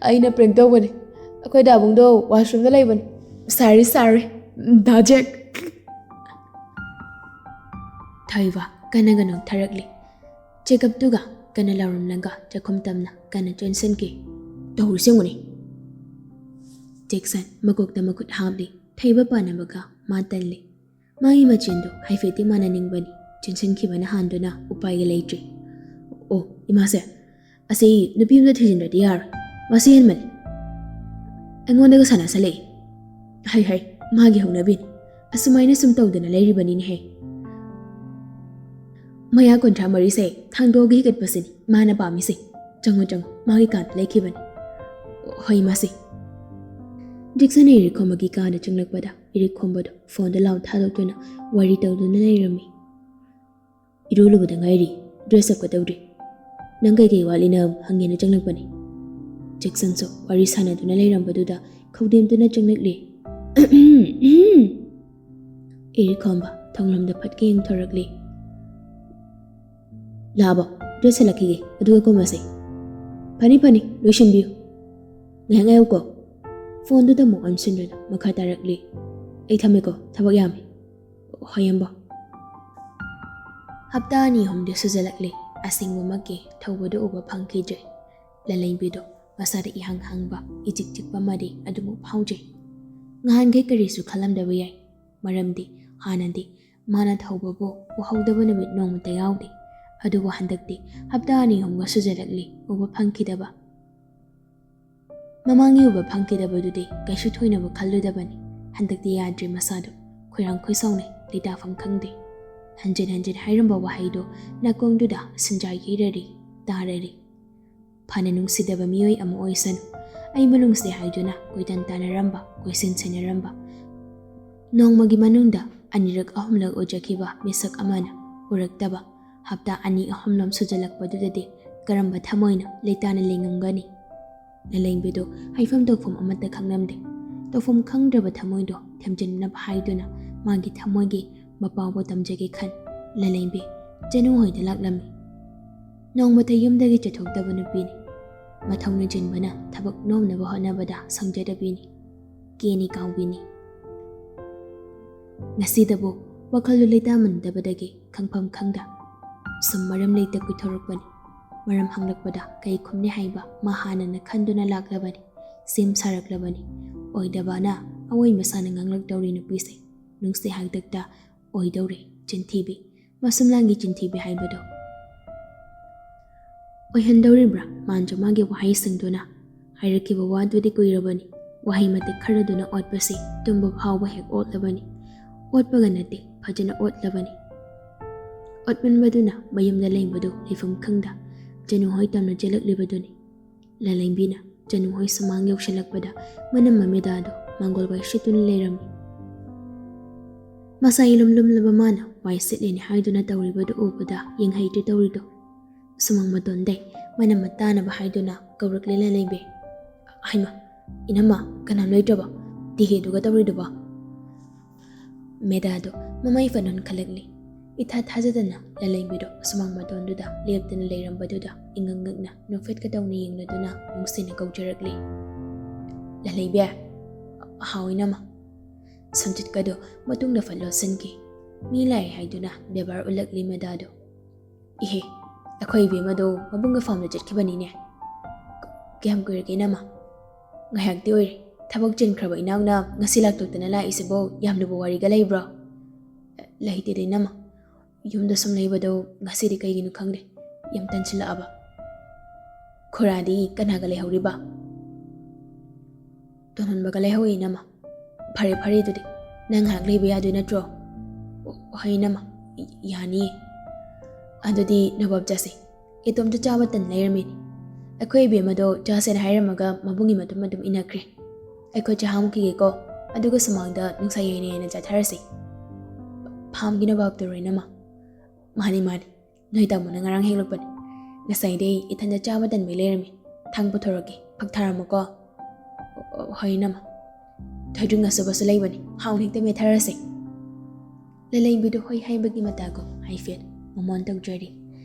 "ꯑꯩꯅ ꯄ꯭ꯔꯦꯡ ꯇꯧꯕꯅꯤ꯫ ꯑꯩꯈꯣꯏ ꯗꯥꯕꯨꯡꯗꯣ ꯋꯥꯁꯔꯨꯝꯗ ꯂꯩꯕꯅꯤ꯫ ꯁꯥꯔꯤ ꯁꯥꯔꯤ꯫ ꯗꯥ ꯖꯦꯛ꯫" ꯊꯣꯏꯕ ꯀꯟꯅꯒ ꯅꯣꯛꯊꯔꯛꯂꯤ꯫ ꯆꯦꯒꯞꯇꯨꯒ ꯀꯟꯅ ꯂꯥꯎꯔꯝꯂꯒ ꯆꯥꯛꯈꯨꯝ ꯇꯝꯅ ꯀꯟꯅ ꯆꯦꯟꯁꯤꯟꯈꯤ꯫ "ꯇꯧꯔꯤꯁꯤ ꯌꯦꯡꯉꯨꯅꯦ꯫" ꯖꯦꯛꯁꯟ ꯃꯀꯣꯛꯇ ꯃꯈꯨꯠ ꯍꯥꯞꯂꯤ꯫ ꯊꯣꯏꯕ ꯄꯥꯟꯅꯕꯒ ꯃꯥ ꯇꯜꯂꯤ꯫ ꯃꯥꯒꯤ ꯃꯆꯤꯟꯗꯨ ꯍꯥꯏꯐꯦꯠꯇꯤ ꯃꯥꯟꯅꯅꯤꯡꯕꯅꯤ꯫ ꯆꯦꯟꯁꯤꯟꯈꯤꯕꯅ ꯍꯥꯟꯗꯨꯅ ꯎꯄꯥꯏꯒ ꯂꯩꯇ꯭ꯔꯤ꯫ "ꯑꯣ, ꯏꯃꯥꯁꯦ, ꯑꯁꯤ ꯅꯨꯄꯤ ꯑꯃꯗ ꯊꯤꯖꯤꯟꯗ꯭ꯔꯗꯤ ꯌꯥꯔꯣꯏ꯫ ꯃꯁꯤ ꯍꯦꯟꯃꯜꯂꯤ꯫ ꯑꯩꯉꯣꯟꯗꯒ ꯁꯥꯟꯅꯁꯜꯂꯛꯏ꯫ ꯍꯩ ꯍꯩ, ꯃꯥꯒꯤ ꯍꯧꯅꯕꯤꯅꯤ꯫ ꯑꯁꯨꯃꯥꯏꯅ ꯁꯨꯝ ꯇꯧꯗꯅ ꯂꯩꯔꯤꯕꯅꯤꯅꯦꯍꯦ꯫ ꯃꯌꯥ ꯀꯨꯟꯊ꯭ꯔꯥ ꯃꯔꯤꯁꯦ ꯊꯥꯡꯗꯣꯛꯑꯒ ꯍꯤꯒꯠꯄꯁꯤꯅꯤ ꯃꯥꯅ ꯄꯥꯝꯃꯤꯁꯦ꯫ ꯆꯪꯉꯣ, ꯆꯪꯉꯣ, ꯃꯥꯒꯤ ꯀꯥꯗ ꯂꯩꯈꯤꯕꯅꯤ꯫" "ꯍꯣꯏ, ꯏꯃꯥꯁꯦ꯫" ꯖꯦꯛꯁꯟꯅ ꯏꯔꯤꯛ ꯈꯣꯝꯕꯒꯤ ꯀꯥꯗ ꯆꯪꯂꯛꯄꯗ ꯏꯔꯤꯛ ꯈꯣꯝꯕꯗꯣ ꯐꯣꯟꯗ ꯂꯥꯎ ꯊꯥꯗꯣꯛꯇꯨꯅ ꯋꯥꯔꯤ ꯇꯧꯗꯨꯅ ꯂꯩꯔꯝꯃꯤ꯫ "ꯏꯔꯨ ꯂꯨꯕꯗ ꯉꯥꯏꯔꯤ, ꯗ꯭ꯔꯦꯁ ꯑꯞꯀꯗꯧꯔꯤ꯫ ꯅꯪ ꯀꯩꯀꯩ ꯋꯥꯠꯂꯤꯅ ꯍꯪꯒꯦꯅ ꯆꯪꯂꯛꯄꯅꯤ꯫" ꯖꯦꯛꯁꯟꯁꯨ ꯋꯥꯔꯤ ꯁꯥꯟꯅꯗꯨꯅ ꯂꯩꯔꯝꯕꯗꯨꯗ ꯈꯧꯗꯦꯝꯗꯨꯅ ꯆꯪꯂꯛꯂꯤ꯫ ꯏꯔꯤꯈꯣꯝꯕ ꯊꯣꯡꯂꯣꯝꯗ ꯐꯠꯀ ꯌꯦꯡꯊꯣꯔꯛꯂꯤ꯫ "ꯂꯥꯛꯑꯕꯣ? ꯗ꯭ꯔꯦꯁ ꯁꯦꯠꯂꯛꯈꯤꯒꯦ, ꯑꯗꯨꯒ ꯀꯨꯝꯃꯁꯦ꯫" "ꯐꯅꯤ ꯐꯅꯤ, ꯂꯣꯏꯁꯤꯟꯕꯤꯌꯨ꯫ ꯉꯥꯏꯍꯥꯛ ꯉꯥꯏꯌꯨꯀꯣ꯫" ꯐꯣꯟꯗꯨꯗ ꯑꯃꯨꯛ ꯑꯣꯟꯁꯤꯟꯗꯨꯅ ꯃꯈꯥ ꯇꯥꯔꯛꯂꯤ꯫ "ꯑꯩ ꯊꯝꯃꯦꯀꯣ, ꯊꯕꯛ ꯌꯥꯝꯃꯤ꯫" "ꯍꯣꯏ, ꯏꯌꯥꯝꯕ꯫" ꯍꯞꯇꯥ ꯑꯅꯤ ꯑꯍꯨꯝꯗꯤ ꯁꯨꯖꯜꯂꯛꯂꯦ ꯑꯁꯦꯡꯕꯃꯛꯀꯤ ꯊꯧꯕꯗꯨ ꯎꯕ ꯐꯪꯈꯤꯗ꯭ꯔꯦ꯫ ꯂꯂꯩꯕꯤꯗꯣ ꯃꯁꯥꯗ ꯏꯍꯥꯡ ꯍꯥꯡꯕ, ꯏꯆꯤꯛ ꯆꯤꯛꯄ ꯑꯃꯗꯤ ꯑꯗꯨꯃꯛ ꯐꯥꯎꯖꯩ꯫ ꯉꯍꯥꯟꯈꯩ ꯀꯔꯤꯁꯨ ꯈꯜꯂꯝꯗꯕ ꯌꯥꯏ, ꯃꯔꯝꯗꯤ ꯍꯥꯟꯅꯗꯤ ꯃꯥꯅ ꯊꯧꯕꯕꯨ ꯎꯍꯧꯗꯕ ꯅꯨꯃꯤꯠ ꯅꯣꯡꯃꯇ ꯌꯥꯎꯗꯦ꯫ ꯑꯗꯨꯕꯨ ꯍꯟꯗꯛꯇꯤ ꯍꯞꯇꯥ ꯑꯅꯤ ꯑꯍꯨꯝꯒ ꯁꯨꯖꯜꯂꯛꯂꯦ ꯎꯕ ꯐꯪꯈꯤꯗꯕ꯫ ꯃꯃꯥꯡꯒꯤ ꯎꯕ ꯐꯪꯈꯤꯗꯕꯗꯨꯗꯤ ꯀꯩꯁꯨ ꯊꯣꯏꯅꯕꯨ ꯈꯜꯂꯨꯗꯕꯅꯤ꯫ ꯍꯟꯗꯛꯇꯤ ꯌꯥꯗ꯭ꯔꯦ ꯃꯁꯥꯗꯣ꯫ ꯈꯣꯏꯔꯥꯡ ꯈꯣꯏꯁꯥꯎꯅꯩ, ꯂꯩꯇꯥꯐꯝ ꯈꯪꯗꯦ꯫ ꯍꯟꯖꯤꯟ ꯍꯟꯖꯤꯟ ꯍꯥꯏꯔꯝꯕ ꯋꯥꯍꯩꯗꯣ ꯅꯥꯀꯣꯡꯗꯨꯗ ꯁꯤꯟꯖꯥꯏ ꯌꯩꯔꯔꯤ, ꯇꯥꯔꯔꯤ꯫ ꯐꯅ ꯅꯨꯡꯁꯤꯗꯕ ꯃꯤꯑꯣꯏ ꯑꯃ ꯑꯣꯏꯁꯅꯨ, ꯑꯩꯕꯨ ꯅꯨꯡꯁꯤ ꯍꯥꯏꯗꯨꯅ ꯀꯣꯏꯇꯥꯟ ꯇꯥꯟꯅꯔꯝꯕ, ꯀꯣꯏꯁꯤꯟ ꯁꯤꯟꯅꯔꯝꯕ, ꯅꯣꯡꯃꯒꯤ ꯃꯅꯨꯡꯗ ꯑꯅꯤꯔꯛ ꯑꯍꯨꯝꯂꯛ ꯎꯖꯈꯤꯕ ꯃꯤꯁꯛ ꯑꯃꯅ ꯎꯔꯛꯇꯕ ꯍꯞꯇꯥ ꯑꯅꯤ ꯑꯍꯨꯝꯂꯣꯝ ꯁꯨꯖꯜꯂꯛꯄꯗꯨꯗꯗꯤ ꯀꯔꯝꯕ ꯊꯃꯣꯏꯅ ꯂꯩꯇꯥꯅ ꯂꯩꯉꯝꯒꯅꯤ? ꯂꯂꯩꯕꯤꯗꯨ ꯍꯥꯏꯐꯝ ꯇꯧꯐꯝ ꯑꯃꯠꯇ ꯈꯪꯂꯝꯗꯦ꯫ ꯇꯧꯐꯝ ꯈꯪꯗ꯭ꯔꯕ ꯊꯃꯣꯏꯗꯣ ꯊꯦꯝꯖꯤꯟꯅꯕ ꯍꯥꯏꯗꯨꯅ ꯃꯥꯒꯤ ꯊꯃꯣꯏꯒꯤ ꯃꯄꯥꯎꯕꯨ ꯇꯝꯖꯒꯦ ꯈꯟ ꯂꯂꯩꯕꯤ ꯆꯅꯨ ꯍꯣꯏꯗ ꯂꯥꯛꯂꯝꯃꯤ꯫ ꯅꯣꯡꯃꯇ ꯌꯨꯝꯗꯒꯤ ꯆꯠꯊꯣꯛꯇꯕ ꯅꯨꯄꯤꯅꯤ꯫ ꯃꯊꯧꯅ ꯆꯤꯟꯕꯅ ꯊꯕꯛ ꯅꯣꯝꯅꯕ ꯍꯣꯠꯅꯕꯗ ꯁꯪꯖꯗꯕꯤꯅꯤ꯫ ꯀꯦꯅꯤ ꯀꯥꯎꯕꯤꯅꯤ꯫ ꯉꯁꯤꯗꯕꯨ ꯋꯥꯈꯜꯗꯨ ꯂꯩꯇꯥꯃꯟꯗꯕꯗꯒꯤ ꯈꯪꯐꯝ ꯈꯪꯗ ꯁꯨꯝ ꯃꯔꯝ ꯂꯩꯇ ꯀꯣꯏꯊꯣꯔꯛꯄꯅꯤ꯫ ꯃꯔꯝ ꯍꯪꯂꯛꯄꯗ ꯀꯩ ꯈꯨꯝꯅꯤ ꯍꯥꯏꯕ ꯃꯥ ꯍꯥꯟꯅꯅ ꯈꯟꯗꯨꯅ ꯂꯥꯛꯂꯕꯅꯤ꯫ ꯁꯦꯝ ꯁꯥꯔꯛꯂꯕꯅꯤ꯫ ꯑꯣꯏꯗꯕꯅ ꯑꯋꯣꯏ ꯃꯁꯥꯅ ꯉꯥꯡꯂꯛꯇꯧꯔꯤ ꯅꯨꯄꯤꯁꯦ꯫ ꯅꯨꯡꯁꯤ ꯍꯥꯛꯇꯛꯇ ꯑꯣꯏꯗꯧꯔꯦ ꯆꯤꯟꯊꯤꯕꯤ꯫ ꯃꯁꯨꯝꯂꯥꯡꯒꯤ ꯆꯤꯟꯊꯤꯕꯤ ꯍꯥꯏꯕꯗꯣ꯫ ꯑꯣꯏꯍꯟꯗꯧꯔꯤꯕ꯭ꯔꯥ ꯃꯥꯟꯖꯨ ꯃꯥꯒꯤ ꯋꯥꯍꯩꯁꯤꯡꯗꯨꯅ? ꯍꯥꯏꯔꯛꯈꯤꯕ ꯋꯥꯗꯨꯗꯤ ꯀꯨꯏꯔꯕꯅꯤ꯫ ꯋꯥꯍꯩ ꯃꯇꯦꯛ ꯈꯔꯗꯨꯅ ꯑꯣꯠꯄꯁꯤ ꯇꯨꯝꯕ ꯐꯥꯎꯕ ꯍꯦꯛ ꯑꯣꯠꯂꯕꯅꯤ꯫ ꯑꯣꯠꯄꯒ ꯅꯠꯇꯦ, ꯐꯖꯅ ꯑꯣꯠꯂꯕꯅꯤ꯫ ꯑꯣꯠꯃꯟꯕꯗꯨꯅ ꯃꯌꯨꯝꯗ ꯂꯩꯕꯗꯨ ꯂꯩꯐꯝ ꯈꯪꯗ ꯆꯅꯨ ꯍꯣꯏ ꯇꯝꯅ ꯆꯦꯜꯂꯛꯂꯤꯕꯗꯨꯅꯤ꯫ ꯂꯂꯩꯕꯤꯅ ꯆꯅꯨ ꯍꯣꯏ ꯁꯨꯃꯥꯡ ꯌꯧꯁꯤꯜꯂꯛꯄꯗ ꯃꯅꯝ ꯃꯃꯤꯗꯥꯗꯣ ꯃꯪꯒꯣꯜ ꯋꯥꯏ ꯁꯤꯠꯇꯨꯅ ꯂꯩꯔꯝꯃꯤ꯫ ꯃꯁꯥ ꯏꯂꯨꯝ ꯂꯨꯝꯂꯕ ꯃꯥꯅ ꯋꯥꯏ ꯁꯤꯠꯂꯤꯅꯦ ꯍꯥꯏꯗꯨꯅ ꯇꯧꯔꯤꯕꯗꯨ ꯎꯕꯗ ꯌꯦꯡꯍꯩꯗ꯭ꯔꯦ ꯇꯧꯔꯤꯗꯣ꯫ ꯁꯨꯃꯥꯡ ꯃꯇꯣꯟꯗꯩ ꯃꯅꯝ ꯃꯇꯥꯅꯕ ꯍꯥꯏꯗꯨꯅ ꯀꯧꯔꯛꯂꯦ ꯂꯂꯩꯕꯤ꯫ ꯍꯩꯃꯥ, ꯏꯅꯝꯃ, ꯀꯅꯥꯝ ꯂꯩꯇ꯭ꯔꯕꯣ? ꯇꯤꯍꯦꯗꯨꯒ ꯇꯧꯔꯤꯗꯨꯕꯣ? ꯃꯦꯗꯥꯗꯣ ꯃꯃꯩ ꯐꯅꯣꯟꯈꯠꯂꯛꯂꯤ꯫ ꯏꯊꯥ ꯊꯥꯖꯗꯅ ꯂꯂꯩꯕꯤꯗꯣ ꯁꯨꯃꯥꯡ ꯃꯇꯣꯟꯗꯨꯗ ꯂꯦꯞꯇꯅ ꯂꯩꯔꯝꯕꯗꯨꯗ ꯏꯉꯛ ꯉꯛꯅ ꯅꯣꯛꯐꯦꯠꯀ ꯇꯧꯅ ꯌꯦꯡꯂꯗꯨꯅ ꯅꯨꯡꯁꯤꯅ ꯀꯧꯖꯔꯛꯂꯤ꯫ "ꯂꯂꯩꯕꯤ!" "ꯍꯥꯎ ꯏꯅꯝꯃ꯫" ꯁꯝꯆꯤꯠꯀꯗꯣ ꯃꯇꯨꯡꯗ ꯐꯠ ꯂꯣꯠꯁꯤꯟꯈꯤ꯫ ꯃꯤ ꯂꯥꯛꯑꯦ ꯍꯥꯏꯗꯨꯅ ꯕꯦꯕꯥꯔ ꯎꯠꯂꯛꯂꯤ ꯃꯦꯗꯥꯗꯣ꯫ "ꯏꯍꯦ, ꯑꯩꯈꯣꯏ ꯏꯕꯦꯝꯃꯗꯣ ꯃꯕꯨꯡꯒ ꯐꯥꯝꯗ ꯆꯠꯈꯤꯕꯅꯤꯅꯦ꯫ ꯀ-, ꯀꯌꯥꯝ ꯀꯨꯏꯔꯒꯦ ꯏꯅꯝꯃ?" "ꯉꯥꯏꯍꯥꯛꯇꯤ ꯑꯣꯏꯔꯦ꯫ ꯊꯕꯛ ꯆꯤꯟꯈ꯭ꯔꯕ ꯏꯅꯥꯎꯅ ꯉꯁꯤ ꯂꯥꯛꯇꯣꯛꯇꯅ ꯂꯥꯛꯏꯁꯤꯕꯨ ꯌꯥꯝ ꯂꯨꯕ ꯋꯥꯔꯤꯒ ꯂꯩꯕ꯭ꯔꯣ?" "ꯂꯩꯇꯦꯗ ꯏꯅꯝꯃ꯫ ꯌꯨꯝꯗ ꯁꯨꯝ ꯂꯩꯕꯗꯣ ꯉꯁꯤꯗꯤ ꯀꯩꯒꯤꯅꯣ ꯈꯪꯗꯦ, ꯌꯥꯝ ꯇꯟꯁꯤꯜꯂꯛꯑꯕ꯫" "ꯈꯨꯔꯥꯗꯤ ꯀꯅꯥꯒ ꯂꯩꯍꯧꯔꯤꯕ?" "ꯇꯣꯟꯍꯟꯕꯒ ꯂꯩꯍꯧꯋꯦ ꯏꯅꯝꯃ꯫" "ꯐꯔꯦ ꯐꯔꯦ, ꯑꯗꯨꯗꯤ ꯅꯪ ꯉꯥꯏꯍꯥꯛ ꯂꯩꯕ ꯌꯥꯗꯣꯏ ꯅꯠꯇ꯭ꯔꯣ?" "ꯑꯣ, ꯍꯣꯏ ꯏꯅꯝꯃ, ꯌꯥꯅꯤꯌꯦ꯫" "ꯑꯗꯨꯗꯤ ꯅꯣꯕꯥꯞ ꯆꯥꯁꯤ꯫ ꯏꯇꯣꯝꯇ ꯆꯥꯕ ꯇꯟ ꯂꯩꯔꯝꯃꯤꯅꯤ꯫ ꯑꯩꯈꯣꯏ ꯏꯕꯦꯝꯃꯗꯣ ꯆꯥꯁꯦꯅ ꯍꯥꯏꯔꯝꯃꯒ ꯃꯕꯨꯡꯒꯤ ꯃꯇꯨꯡ ꯑꯗꯨꯝ ꯏꯟꯅꯈ꯭ꯔꯦ꯫ ꯑꯩꯈꯣꯏ ꯆꯥ ꯍꯥꯝꯈꯤꯒꯦꯀꯣ, ꯑꯗꯨꯒ ꯁꯨꯃꯥꯡꯗ ꯅꯨꯡꯁꯥ ꯌꯥꯏꯅ ꯌꯥꯏꯅ ꯆꯥꯊꯔꯁꯤ꯫" "ꯐꯥꯝꯒꯤ ꯅꯣꯕꯥꯞꯇꯨꯔꯣ ꯏꯅꯝꯃ?" "ꯃꯥꯅꯤ ꯃꯥꯅꯤ, ꯅꯣꯏ ꯇꯥꯃꯣꯅ ꯉꯔꯥꯡ ꯍꯦꯛꯂꯛꯄꯅꯤ꯫ ꯉꯁꯥꯏꯗꯩ ꯏꯊꯟꯇ ꯆꯥꯕ ꯇꯟꯕꯩ ꯂꯩꯔꯝꯃꯤ꯫ ꯊꯥꯡ ꯄꯨꯊꯣꯔꯛꯀꯦ, ꯐꯛ ꯊꯥꯔꯝꯃꯨꯀꯣ꯫" "ꯑꯣ, ꯑꯣ, ꯍꯣꯏ ꯏꯅꯝꯃ꯫ ꯊꯣꯏꯗ꯭ꯔꯤꯡ ꯑꯁꯨꯕꯁꯨ ꯂꯩꯕꯅꯤ, ꯍꯥꯎꯅ ꯍꯦꯛꯇ ꯃꯦꯠꯊꯔꯁꯦ꯫" ꯂꯂꯩꯕꯤꯗꯣ ꯍꯣꯏ ꯍꯥꯏꯕꯒꯤ ꯃꯇꯥꯒꯨꯝ ꯍꯥꯏꯐꯦꯠ ꯃꯃꯣꯟ ꯇꯧꯖꯔꯤ꯫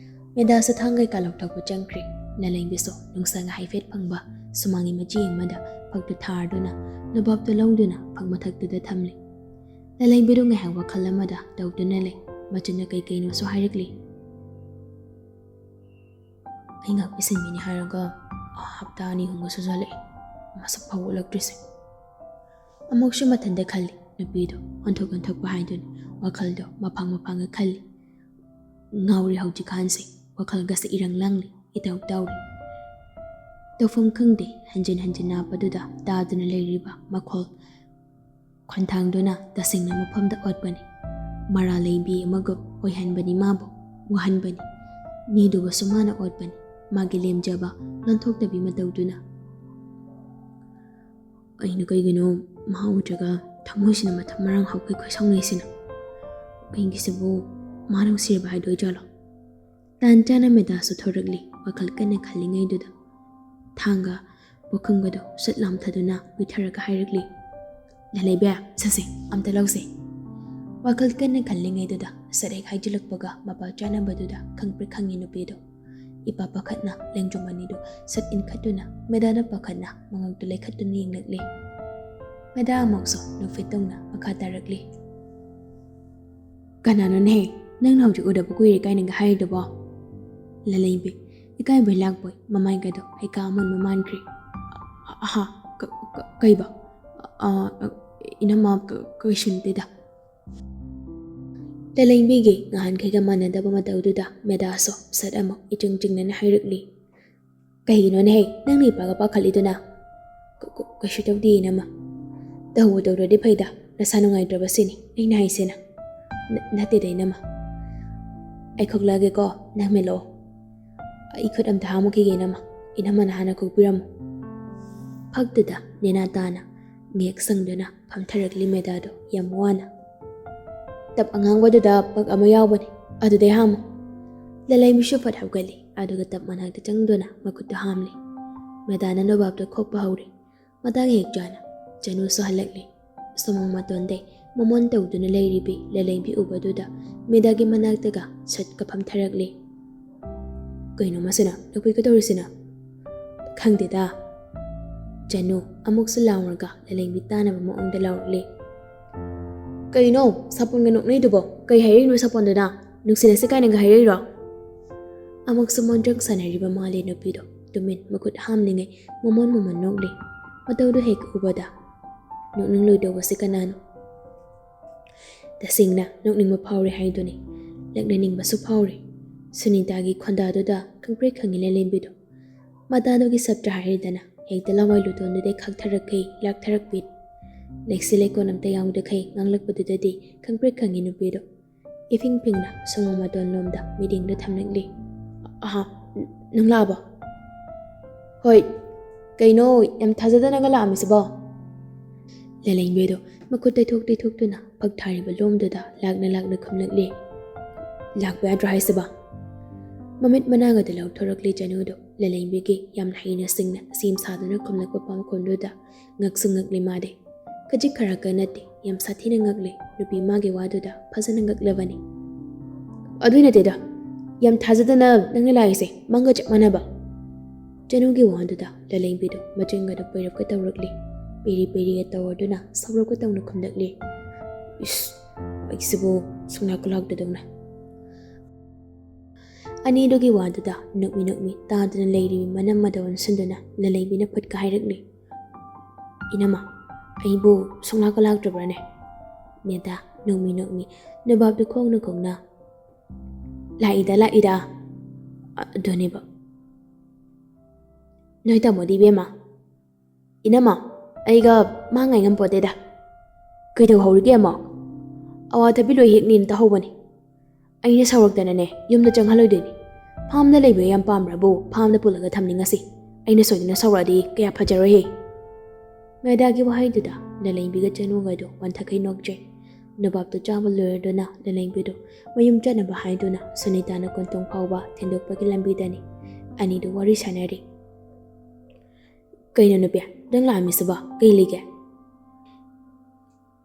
ꯃꯦꯗꯥꯁꯨ ꯊꯥꯡ ꯀꯩꯀꯥ ꯂꯧꯊꯣꯛꯄ ꯆꯪꯈ꯭ꯔꯦ꯫ ꯂꯂꯩꯕꯤꯁꯨ ꯅꯨꯡꯁꯥꯒ ꯍꯥꯏꯐꯦꯠ ꯐꯪꯕ ꯁꯨꯃꯥꯡꯒꯤ ꯃꯆꯤ ꯑꯃꯗ ꯐꯛꯇꯨ ꯊꯥꯔꯗꯨꯅ ꯅꯣꯕꯥꯞꯇꯨ ꯂꯧꯗꯨꯅ ꯐꯛ ꯃꯊꯛꯇꯨꯗ ꯊꯝꯂꯦ꯫ ꯂꯂꯩꯕꯤꯗꯣ ꯉꯥꯏꯍꯥꯛ ꯋꯥꯈꯜ ꯑꯃꯗ ꯇꯧꯗꯨꯅ ꯂꯩ꯫ ꯃꯆꯤꯟꯅ ꯀꯩ ꯀꯩꯅꯣꯁꯨ ꯍꯥꯏꯔꯛꯂꯤ꯫ "ꯑꯩ ꯉꯥꯛꯄꯤ ꯁꯤꯟꯕꯤꯅꯤ ꯍꯥꯏꯔꯒ ꯍꯞꯇꯥ ꯑꯅꯤ ꯑꯍꯨꯝꯒ ꯁꯨꯖꯜꯂꯛꯑꯦ꯫ ꯃꯁꯛ ꯐꯥꯎ ꯎꯠꯂꯛꯇ꯭ꯔꯤꯁꯦ꯫" ꯑꯃꯨꯛꯁꯨ ꯃꯊꯟꯇ ꯈꯜꯂꯤ꯫ ꯅꯨꯄꯤꯗꯣ ꯑꯣꯟꯊꯣꯛ ꯑꯣꯟꯊꯣꯛꯄ ꯍꯥꯏꯗꯨꯅꯤ꯫ ꯋꯥꯈꯜꯗꯣ ꯃꯐꯥꯡ ꯃꯐꯥꯡꯒ ꯈꯜꯂꯤ꯫ "ꯉꯥꯎꯔꯦ ꯍꯧꯖꯤꯛꯀꯥꯟꯁꯦ꯫ ꯋꯥꯈꯜꯒꯁꯦ ꯏꯔꯪ ꯂꯪꯂꯤ, ꯏꯇꯧ ꯇꯧꯔꯤ꯫ ꯇꯧꯐꯝ ꯈꯪꯗꯦ, ꯍꯟꯖꯤꯟ ꯍꯟꯖꯤꯟ ꯅꯥꯞꯄꯗꯨꯗ ꯇꯥꯗꯨꯅ ꯂꯩꯔꯤꯕ ꯃꯈꯣꯜ ꯈꯣꯟꯊꯥꯡꯗꯨꯅ ꯇꯁꯦꯡꯅ ꯃꯐꯝꯗ ꯑꯣꯠꯄꯅꯤ꯫ ꯃꯔꯥ ꯂꯩꯕꯤ ꯑꯃꯒꯨꯝ ꯑꯣꯏꯍꯟꯕꯅꯤ ꯃꯥꯕꯨ, ꯋꯥꯍꯟꯕꯅꯤ꯫ ꯃꯤꯗꯨꯕꯨꯁꯨ ꯃꯥꯅ ꯑꯣꯠꯄꯅꯤ, ꯃꯥꯒꯤ ꯂꯦꯝꯖꯕ ꯂꯣꯟꯊꯣꯛꯇꯕꯤ ꯃꯇꯧꯗꯨꯅ꯫" "ꯑꯩꯅ ꯀꯩꯒꯤꯅꯣ ꯃꯍꯥꯛ ꯎꯗ꯭ꯔꯒ ꯊꯃꯣꯏꯁꯤꯅ ꯃꯊꯛ ꯃꯔꯥꯡ ꯍꯧꯈꯩ ꯈꯣꯏ ꯁꯥꯎꯅꯩꯁꯤꯅ? ꯑꯩꯒꯤꯁꯤꯕꯨ ꯃꯥ ꯅꯨꯡꯁꯤꯔꯕ ꯍꯥꯏꯗꯣꯏꯖꯥꯠꯂꯣ?" ꯇꯥꯟ ꯆꯥꯅ ꯃꯦꯗꯥꯁꯨ ꯊꯣꯔꯛꯂꯤ꯫ ꯋꯥꯈꯜ ꯀꯟꯅ ꯈꯜꯂꯤꯉꯩꯗꯨꯗ ꯊꯥꯡꯒ ꯄꯨꯈꯝꯒꯗꯣ ꯁꯠ ꯂꯥꯝꯊꯗꯨꯅ ꯄꯤꯊꯔꯒ ꯍꯥꯏꯔꯛꯂꯤ, "ꯂꯂꯩꯕꯤ, ꯁꯠꯁꯦ, ꯑꯝꯇ ꯂꯧꯁꯦ꯫" ꯋꯥꯈꯜ ꯀꯟꯅ ꯈꯜꯂꯤꯉꯩꯗꯨꯗ ꯁꯠ ꯍꯦꯛ ꯍꯥꯏꯖꯤꯜꯂꯛꯄꯒ ꯃꯄꯥ ꯆꯥꯅꯕꯗꯨꯗ ꯈꯪꯄ꯭ꯔꯦꯛ ꯈꯪꯉꯤ ꯅꯨꯄꯤꯗꯣ꯫ ꯏꯄꯥ ꯄꯥꯈꯠꯅ ꯂꯦꯡꯖꯨꯝ ꯑꯅꯤꯗꯨ ꯁꯠ ꯏꯟꯈꯠꯇꯨꯅ ꯃꯦꯗꯥꯅ ꯄꯥꯈꯠꯅ ꯃꯉꯛꯇꯨ ꯂꯩꯈꯠꯇꯨꯅ ꯌꯦꯡꯂꯛꯂꯤ꯫ ꯃꯦꯗꯥ ꯑꯃꯨꯛꯁꯨ ꯅꯣꯛꯐꯦꯠ ꯇꯧꯅ ꯃꯈꯥ ꯇꯥꯔꯛꯂꯤ꯫ "ꯀꯅꯥꯅꯣꯅꯦꯍꯦ ꯅꯪꯅ ꯍꯧꯖꯤꯛ ꯎꯗꯕ ꯀꯨꯏꯔꯦ ꯀꯥꯏꯅꯒ ꯍꯥꯏꯔꯤꯗꯨꯕꯣ?" ꯂꯂꯩꯕꯤ ꯏꯀꯥꯏꯕꯣꯏ ꯂꯥꯛꯄꯣꯏ ꯃꯃꯥꯏꯒꯗꯣ ꯍꯩꯀꯥ ꯑꯃꯨꯟꯕ ꯃꯥꯟꯈ꯭ꯔꯦ꯫ "ꯑꯍꯥ, ꯀ-, ꯀ-, ꯀꯩꯕ? ꯑ, ꯑ, ꯏꯅꯝꯃ, ꯀ-, ꯀꯩꯁꯨ ꯅꯠꯇꯦꯗ꯫" ꯂꯂꯩꯕꯤꯒꯤ ꯉꯍꯥꯟꯈꯩꯒ ꯃꯥꯟꯅꯗꯕ ꯃꯇꯧꯗꯨꯗ ꯃꯦꯗꯥꯁꯨ ꯁꯠ ꯑꯃꯨꯛ ꯏꯆꯤꯡ ꯆꯤꯡꯅꯅ ꯍꯥꯏꯔꯛꯂꯤ꯫ "ꯀꯩꯒꯤꯅꯣꯅꯦꯍꯦ ꯅꯪꯅ ꯏꯄꯥꯒ ꯄꯥꯈꯠꯂꯤꯗꯨꯅ? ꯀ-, ꯀ-, ꯀꯩꯁꯨ ꯇꯧꯗꯦ ꯏꯅꯝꯃ꯫ ꯇꯧꯕꯨ ꯇꯧꯗ꯭ꯔꯗꯤ ꯐꯩꯗ, ꯅꯁꯥ ꯅꯨꯡꯉꯥꯏꯇ꯭ꯔꯕ ꯁꯤꯅꯤ ꯑꯩꯅ ꯍꯥꯏꯁꯤꯅ꯫ ꯅ-, ꯅꯠꯇꯦꯗ ꯏꯅꯝꯃ꯫ ꯑꯩ ꯈꯣꯛꯂꯛꯑꯒꯦꯀꯣ, ꯅꯪ ꯃꯦꯠꯂꯛꯑꯣ꯫ ꯑꯩ ꯈꯨꯠ ꯑꯝꯇ ꯍꯥꯝꯃꯨꯈꯤꯒꯦ ꯏꯅꯝꯃ, ꯏꯅꯝꯃꯅ ꯍꯥꯟꯅ ꯈꯣꯛꯄꯤꯔꯝꯃꯨ꯫" ꯐꯛꯇꯨꯗ ꯅꯦꯅꯥ ꯇꯥꯅ ꯃꯌꯦꯛ ꯁꯪꯗꯨꯅ ꯐꯝꯊꯔꯛꯂꯤ ꯃꯦꯗꯥꯗꯣ ꯌꯥꯝ ꯋꯥꯅ꯫ "ꯇꯞ ꯑꯉꯥꯡꯕꯗꯨꯗ ꯄꯛ ꯑꯃ ꯌꯥꯎꯕꯅꯤ, ꯑꯗꯨꯗꯩ ꯍꯥꯝꯃꯨ꯫" ꯂꯂꯩꯕꯤꯁꯨ ꯐꯠ ꯍꯧꯒꯠꯂꯤ, ꯑꯗꯨꯒ ꯇꯞ ꯃꯅꯥꯛꯇ ꯆꯪꯗꯨꯅ ꯃꯈꯨꯠꯇ ꯍꯥꯝꯂꯤ꯫ ꯃꯦꯗꯥꯅ ꯅꯣꯕꯥꯞꯇꯣ ꯈꯣꯛꯄ ꯍꯧꯔꯤ꯫ ꯃꯇꯥꯡ ꯍꯦꯛ ꯆꯥꯅ ꯆꯅꯨꯁꯨ ꯍꯜꯂꯛꯂꯤ꯫ ꯁꯣꯃꯣꯡ ꯃꯇꯣꯟꯗꯩ ꯃꯃꯣꯟ ꯇꯧꯗꯨꯅ ꯂꯩꯔꯤꯕꯤ ꯂꯂꯩꯕꯤ ꯎꯕꯗꯨꯗ ꯃꯦꯗꯥꯒꯤ ꯃꯅꯥꯛꯇꯒ ꯁꯠꯀ ꯐꯝꯊꯔꯛꯂꯤ꯫ "ꯀꯩꯅꯣ ꯃꯁꯤꯅ ꯅꯈꯣꯏ ꯀꯩꯗꯧꯔꯤꯁꯤꯅ?" "ꯈꯪꯗꯦꯗ꯫" ꯆꯅꯨ ꯑꯃꯨꯛꯁꯨ ꯂꯥꯎꯔꯒ ꯂꯂꯩꯕꯤ ꯇꯥꯅꯕ ꯃꯑꯣꯡꯗ ꯂꯥꯎꯔꯛꯂꯤ꯫ "ꯀꯩꯅꯣ ꯁꯥꯄꯣꯟꯒ ꯅꯣꯛꯅꯩꯗꯨꯕꯣ? ꯀꯩ ꯍꯥꯏꯔꯛꯏꯅꯣ ꯁꯥꯄꯣꯟꯗꯨꯅ? ꯅꯨꯡꯁꯤꯅꯁꯦ ꯀꯥꯏꯅꯒ ꯍꯥꯏꯔꯛꯏꯔꯣ?" ꯑꯃꯨꯛꯁꯨ ꯃꯣꯟꯗ꯭ꯔꯪ ꯁꯥꯟꯅꯔꯤꯕ ꯃꯥꯜꯂꯦ ꯅꯨꯄꯤꯗꯣ꯫ ꯇꯨꯃꯤꯟ ꯃꯈꯨꯠ ꯍꯥꯝꯂꯤꯉꯩ ꯃꯃꯣꯟ ꯃꯃꯣꯟ ꯅꯣꯛꯂꯤ꯫ ꯃꯇꯧꯗꯨ ꯍꯦꯛ ꯎꯕꯗ ꯅꯣꯛꯅꯤꯡꯂꯣꯏꯗꯧꯕꯁꯤ ꯀꯅꯥꯅꯣ? ꯇꯁꯦꯡꯅ ꯅꯣꯛꯅꯤꯡꯕ ꯐꯥꯎꯔꯦ ꯍꯥꯏꯗꯨꯅꯤ꯫ ꯂꯛꯅꯅꯤꯡꯕꯁꯨ ꯐꯥꯎꯔꯦ꯫ ꯁꯨꯅꯤꯇꯥꯒꯤ ꯈꯣꯟꯗꯥꯗꯨꯗ ꯈꯪꯄ꯭ꯔꯦꯛ ꯈꯪꯉꯤ ꯂꯂꯩꯕꯤꯗꯣ꯫ ꯃꯇꯥꯗꯨꯒꯤ ꯁꯞꯇ꯭ꯔ ꯍꯥꯏꯔꯦꯗꯅ, ꯍꯦꯛꯇ ꯂꯋꯥꯏ ꯂꯨꯇꯣꯟꯗꯨꯗꯩ ꯈꯥꯛꯊꯔꯛꯈꯩ ꯂꯥꯛꯊꯔꯛꯄꯤ꯫ ꯂꯩꯁꯤ ꯂꯩꯀꯣꯟ ꯑꯝꯇ ꯌꯥꯎꯗꯈꯩ ꯉꯥꯡꯂꯛꯄꯗꯨꯗꯗꯤ ꯈꯪꯄ꯭ꯔꯦꯛ ꯈꯪꯉꯤ ꯅꯨꯄꯤꯗꯣ꯫ ꯏꯐꯤꯡ ꯐꯤꯡꯅ ꯁꯣꯃꯣꯡ ꯃꯇꯣꯟ ꯂꯣꯝꯗ ꯃꯤꯠꯌꯦꯡꯗꯨ ꯊꯝꯂꯛꯂꯤ꯫ "ꯑꯍꯥ, ꯅꯪ ꯂꯥꯛꯑꯕꯣ?" "ꯍꯣꯏ, ꯀꯩꯅꯣ ꯌꯥꯝ ꯊꯥꯖꯗꯅꯒ ꯂꯥꯛꯑꯝꯃꯤꯁꯤꯕꯣ?" ꯂꯂꯩꯕꯤꯗꯣ ꯃꯈꯨꯠ ꯇꯩꯊꯣꯛ ꯇꯩꯊꯣꯛꯇꯨꯅ ꯐꯛ ꯊꯥꯔꯤꯕ ꯂꯣꯝꯗꯨꯗ ꯂꯥꯛꯅ ꯂꯥꯛꯅ ꯈꯨꯝꯂꯛꯂꯤ꯫ "ꯂꯥꯛꯄ ꯌꯥꯗ꯭ꯔꯣ ꯍꯥꯏꯁꯤꯕ?" ꯃꯃꯤꯠ ꯃꯅꯥꯒꯗ ꯂꯧꯊꯣꯔꯛꯂꯤ ꯆꯅꯨꯗꯣ꯫ ꯂꯂꯩꯕꯤꯒꯤ ꯌꯥꯝꯅ ꯍꯩꯅ ꯁꯤꯡꯅ ꯁꯦꯝ ꯁꯥꯗꯨꯅ ꯈꯨꯝꯂꯛꯄ ꯄꯥꯎꯈꯨꯝꯗꯨꯗ ꯉꯛꯁꯨ ꯉꯛꯂꯤ ꯃꯥꯗꯤ꯫ ꯈꯖꯤꯛ ꯈꯔꯛꯀ ꯅꯠꯇꯦ, ꯌꯥꯝ ꯁꯥꯊꯤꯅ ꯉꯛꯂꯦ꯫ ꯅꯨꯄꯤ ꯃꯥꯒꯤ ꯋꯥꯗꯨꯗ ꯐꯖꯅ ꯉꯛꯂꯕꯅꯤ꯫ "ꯑꯗꯨꯏ ꯅꯠꯇꯦꯗ, ꯌꯥꯝ ꯊꯥꯖꯗꯅ ꯅꯪꯅ ꯂꯥꯛꯏꯁꯦ ꯃꯪꯒ ꯆꯞ ꯃꯥꯟꯅꯕ꯫" ꯆꯅꯨꯒꯤ ꯋꯥꯗꯨꯗ ꯂꯂꯩꯕꯤꯗꯣ ꯃꯆꯤꯟꯒꯗꯣ ꯄꯩꯔꯞꯀ ꯇꯧꯔꯛꯂꯤ꯫ ꯄꯦꯔꯤ ꯄꯦꯔꯤꯒ ꯇꯧꯔꯗꯨꯅ ꯁꯧꯔꯞꯀ ꯇꯧꯅ ꯈꯨꯝꯂꯛꯂꯤ꯫ "ꯏꯁ, ꯑꯩꯁꯤꯕꯨ ꯁꯨꯡꯂꯥꯛꯀ ꯂꯥꯛꯇꯗꯧꯅ꯫" ꯑꯅꯤꯗꯨꯒꯤ ꯋꯥꯗꯨꯗ ꯅꯣꯛꯃꯤ ꯅꯣꯛꯃꯤ ꯇꯥꯗꯨꯅ ꯂꯩꯔꯤꯕꯤ ꯃꯅꯝ ꯑꯗꯨ ꯑꯣꯟꯁꯤꯟꯗꯨꯅ ꯂꯂꯩꯕꯤꯅ ꯐꯨꯠꯀ ꯍꯥꯏꯔꯛꯂꯤ꯫ "ꯏꯅꯝꯃ, ꯑꯩꯕꯨ ꯁꯨꯡꯂꯥꯛꯀ ꯂꯥꯛꯇ꯭ꯔꯕ꯭ꯔꯥꯅꯦ?" ꯃꯦꯗꯥ ꯅꯣꯛꯃꯤ ꯅꯣꯛꯃꯤ ꯅꯣꯕꯥꯞꯇꯨ ꯈꯣꯡꯅ ꯈꯣꯡꯅ, "ꯂꯥꯛꯏꯗ, ꯂꯥꯛꯏꯗ꯫ ꯑ-, ꯑꯗꯨꯅꯦꯕ꯫ ꯅꯣꯏ ꯇꯥꯃꯣꯗꯤ ꯏꯕꯦꯝꯃ?" "ꯏꯅꯝꯃ, ꯑꯩꯒ ꯃꯥ ꯉꯥꯏ ꯉꯝꯄꯣꯠꯇꯦꯗ꯫ ꯀꯩꯗꯧꯍꯧꯔꯤꯒꯦ ꯑꯃꯨꯛ?" "ꯑꯋꯥꯊꯕꯤ ꯂꯣꯏ ꯍꯦꯛꯅꯤꯅ ꯇꯧꯍꯧꯕꯅꯤ꯫ ꯑꯩꯅ ꯁꯧꯔꯛꯇꯅꯅꯦ ꯌꯨꯝꯗ ꯆꯪꯍꯜꯂꯣꯏꯗꯣꯏꯅꯤ꯫ ꯐꯥꯝꯗ ꯂꯩꯕ ꯌꯥꯝ ꯄꯥꯝꯕ꯭ꯔꯕꯨ ꯐꯥꯝꯗ ꯄꯨꯜꯂꯒ ꯊꯝꯅꯤꯡꯉꯁꯤ꯫ ꯑꯩꯅ ꯁꯣꯏꯗꯅ ꯁꯧꯔꯛꯑꯗꯤ ꯀꯌꯥ ꯐꯖꯔꯣꯏꯍꯦ꯫" ꯃꯦꯗꯥꯒꯤ ꯋꯥꯍꯩꯗꯨꯗ ꯂꯂꯩꯕꯤꯒ ꯆꯅꯨꯒꯗꯣ ꯋꯥꯟꯊꯈꯩ ꯅꯣꯛꯆꯩ꯫ ꯅꯣꯕꯥꯞꯇꯨ ꯆꯥꯕ ꯂꯣꯏꯔꯗꯨꯅ ꯂꯂꯩꯕꯤꯗꯨ ꯃꯌꯨꯝ ꯆꯠꯅꯕ ꯍꯥꯏꯗꯨꯅ ꯁꯨꯅꯤꯇꯥꯅ ꯀꯣꯟꯊꯣꯡ ꯐꯥꯎꯕ ꯊꯤꯟꯗꯣꯛꯄꯒꯤ ꯂꯝꯕꯤꯗꯅꯤ꯫ ꯑꯅꯤꯗꯨ ꯋꯥꯔꯤ ꯁꯥꯟꯅꯔꯤ꯫ "ꯀꯩꯅꯣ ꯅꯨꯄꯤ, ꯅꯪ ꯂꯥꯛꯑꯝꯃꯤꯁꯤꯕꯣ? ꯀꯩ ꯂꯩꯒꯦ?"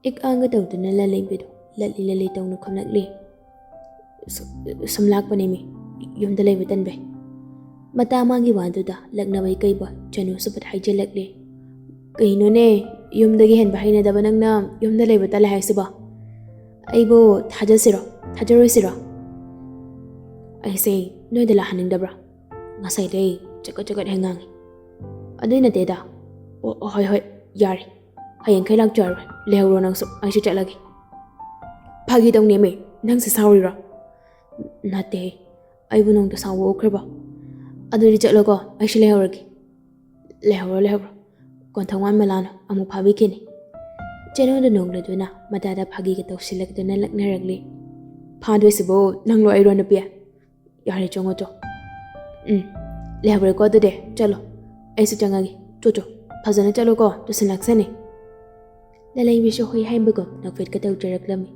ꯏꯛ ꯑꯥꯡꯒ ꯇꯧꯗꯨꯅ ꯂꯂꯩꯕꯤꯗꯨ ꯂꯠꯂꯤ ꯂꯠꯂꯤ ꯇꯧꯅ ꯈꯨꯝꯂꯛꯂꯤ꯫ "ꯁꯨ-, ꯁꯨꯝ ꯂꯥꯛꯄꯅꯦꯃꯤ, ꯌꯨꯝꯗ ꯂꯩꯕ ꯇꯟꯕꯩ꯫" ꯃꯇꯥ ꯃꯥꯒꯤ ꯋꯥꯗꯨꯗ ꯂꯛꯅꯕꯩ ꯀꯩꯕꯣꯏ ꯆꯅꯨꯁꯨ ꯐꯠ ꯍꯥꯏꯖꯤꯜꯂꯛꯂꯤ꯫ "ꯀꯩꯅꯣꯅꯦ, ꯌꯨꯝꯗꯒꯤ ꯍꯦꯟꯕ ꯍꯩꯅꯗꯕ ꯅꯪꯅ ꯌꯨꯝꯗ ꯂꯩꯕ ꯇꯜꯂꯦ ꯍꯥꯏꯁꯤꯕꯣ? ꯑꯩꯕꯨ ꯊꯥꯖꯁꯤꯔꯣ, ꯊꯥꯖꯔꯣꯏꯁꯤꯔꯣ? ꯑꯩꯁꯦ ꯅꯣꯏꯗ ꯂꯥꯛꯍꯟꯅꯤꯡꯗꯕ꯭ꯔꯥ? ꯉꯁꯥꯏꯗꯩ ꯆꯀꯠ ꯆꯀꯠ ꯍꯦꯛ ꯉꯥꯡꯉꯤ꯫" "ꯑꯗꯨꯏ ꯅꯠꯇꯦꯗ꯫" "ꯑꯣ, ꯍꯣꯏ, ꯍꯣꯏ, ꯌꯥꯔꯦ꯫ ꯍꯌꯦꯡꯈꯩ ꯂꯥꯛꯆꯔꯔꯣꯏ꯫ ꯂꯩꯍꯧꯔꯣ ꯅꯪꯁꯨ, ꯑꯩꯁꯨ ꯆꯠꯂꯒꯦ꯫" "ꯐꯥꯒꯤ ꯇꯧꯅꯦꯃꯤ, ꯅꯪꯁꯦ ꯁꯥꯎꯔꯤꯔꯣ?" "ꯅꯠꯇꯦ, ꯑꯩꯕꯨ ꯅꯣꯡꯇ ꯁꯥꯎꯕ ꯎꯈ꯭ꯔꯕꯣ? ꯑꯗꯨꯗꯤ ꯆꯠꯂꯣꯀꯣ, ꯑꯩꯁꯨ ꯂꯩꯍꯧꯔꯒꯦ꯫" "ꯂꯩꯍꯧꯔꯣ, ꯂꯩꯍꯧꯔꯣ꯫ ꯀꯣꯟꯊꯧꯉꯥꯟ ꯃꯂꯥꯅ ꯑꯃꯨꯛ ꯐꯥꯕꯤꯈꯤꯅꯤ꯫" ꯆꯦꯅꯨꯗ ꯅꯣꯡꯂꯗꯨꯅ ꯃꯇꯥꯗ ꯐꯥꯒꯤꯒ ꯇꯧꯁꯤꯜꯂꯛꯇꯨꯅ ꯂꯛꯅꯔꯛꯂꯤ꯫ "ꯐꯥꯗꯣꯏꯁꯤꯕꯨ ꯅꯪꯂꯣ ꯑꯩꯔꯣ ꯅꯨꯄꯤ? ꯌꯥꯔꯦ, ꯆꯪꯉꯣ ꯆꯣ꯫ ꯎꯝ, ꯂꯩꯍꯧꯔꯦꯀꯣ ꯑꯗꯨꯗꯤ, ꯆꯠꯂꯣ꯫ ꯑꯩꯁꯨ ꯆꯪꯉꯒꯦ꯫ ꯆꯣ ꯆꯣ, ꯐꯖꯅ ꯆꯠꯂꯣꯀꯣ, ꯇꯨꯁꯟ ꯂꯥꯛꯁꯅꯤ꯫" ꯂꯂꯩꯕꯤꯁꯨ ꯍꯨꯏ ꯍꯥꯏꯕꯒꯨꯝ ꯅꯣꯛꯐꯦꯠꯀ ꯇꯧꯖꯔꯛꯂꯝꯃꯤ꯫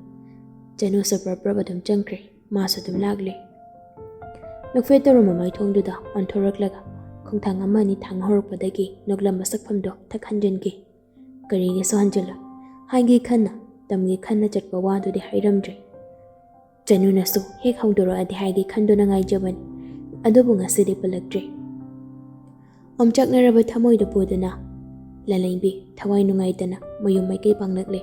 ꯆꯅꯨꯁꯨ ꯄ꯭ꯔꯞ ꯄ꯭ꯔꯞ ꯑꯗꯨꯝ ꯆꯪꯈ꯭ꯔꯦ꯫ ꯃꯥꯁꯨ ꯑꯗꯨꯝ ꯂꯥꯛꯂꯦ꯫ ꯅꯣꯛꯐꯦꯠ ꯇꯧꯔꯝꯕ ꯃꯥꯏꯊꯣꯡꯗꯨꯗ ꯑꯣꯟꯊꯣꯔꯛꯂꯒ ꯈꯣꯡꯊꯥꯡ ꯑꯃ ꯑꯅꯤ ꯊꯥꯡ ꯍꯧꯔꯛꯄꯗꯒꯤ ꯅꯣꯛꯂꯝꯕ ꯁꯛꯐꯝꯗꯣ ꯊꯛ ꯍꯟꯖꯤꯟꯈꯤ꯫ ꯀꯔꯤꯒꯤꯁꯨ ꯍꯟꯖꯤꯜꯂꯣꯏ꯫ ꯍꯥꯏꯒꯦ ꯈꯟꯅ, ꯇꯝꯒꯦ ꯈꯟꯅ ꯆꯠꯄ ꯋꯥꯗꯨꯗꯤ ꯍꯥꯏꯔꯝꯗ꯭ꯔꯦ꯫ ꯆꯅꯨꯅꯁꯨ ꯍꯦꯛ ꯍꯧꯗꯣꯔꯛꯑꯗꯤ ꯍꯥꯏꯒꯦ ꯈꯟꯗꯨꯅ ꯉꯥꯏꯖꯕꯅꯤ, ꯑꯗꯨꯕꯨ ꯉꯁꯤꯗꯤ ꯄꯜꯂꯛꯇ꯭ꯔꯦ꯫ ꯑꯣꯝꯆꯥꯛꯅꯔꯕ ꯊꯃꯣꯏꯗꯨ ꯄꯨꯗꯨꯅ ꯂꯂꯩꯕꯤ ꯊꯋꯥꯏ ꯅꯨꯡꯉꯥꯏꯇꯅ ꯃꯌꯨꯝ ꯃꯥꯏꯀꯩ ꯄꯥꯡꯂꯛꯂꯦ꯫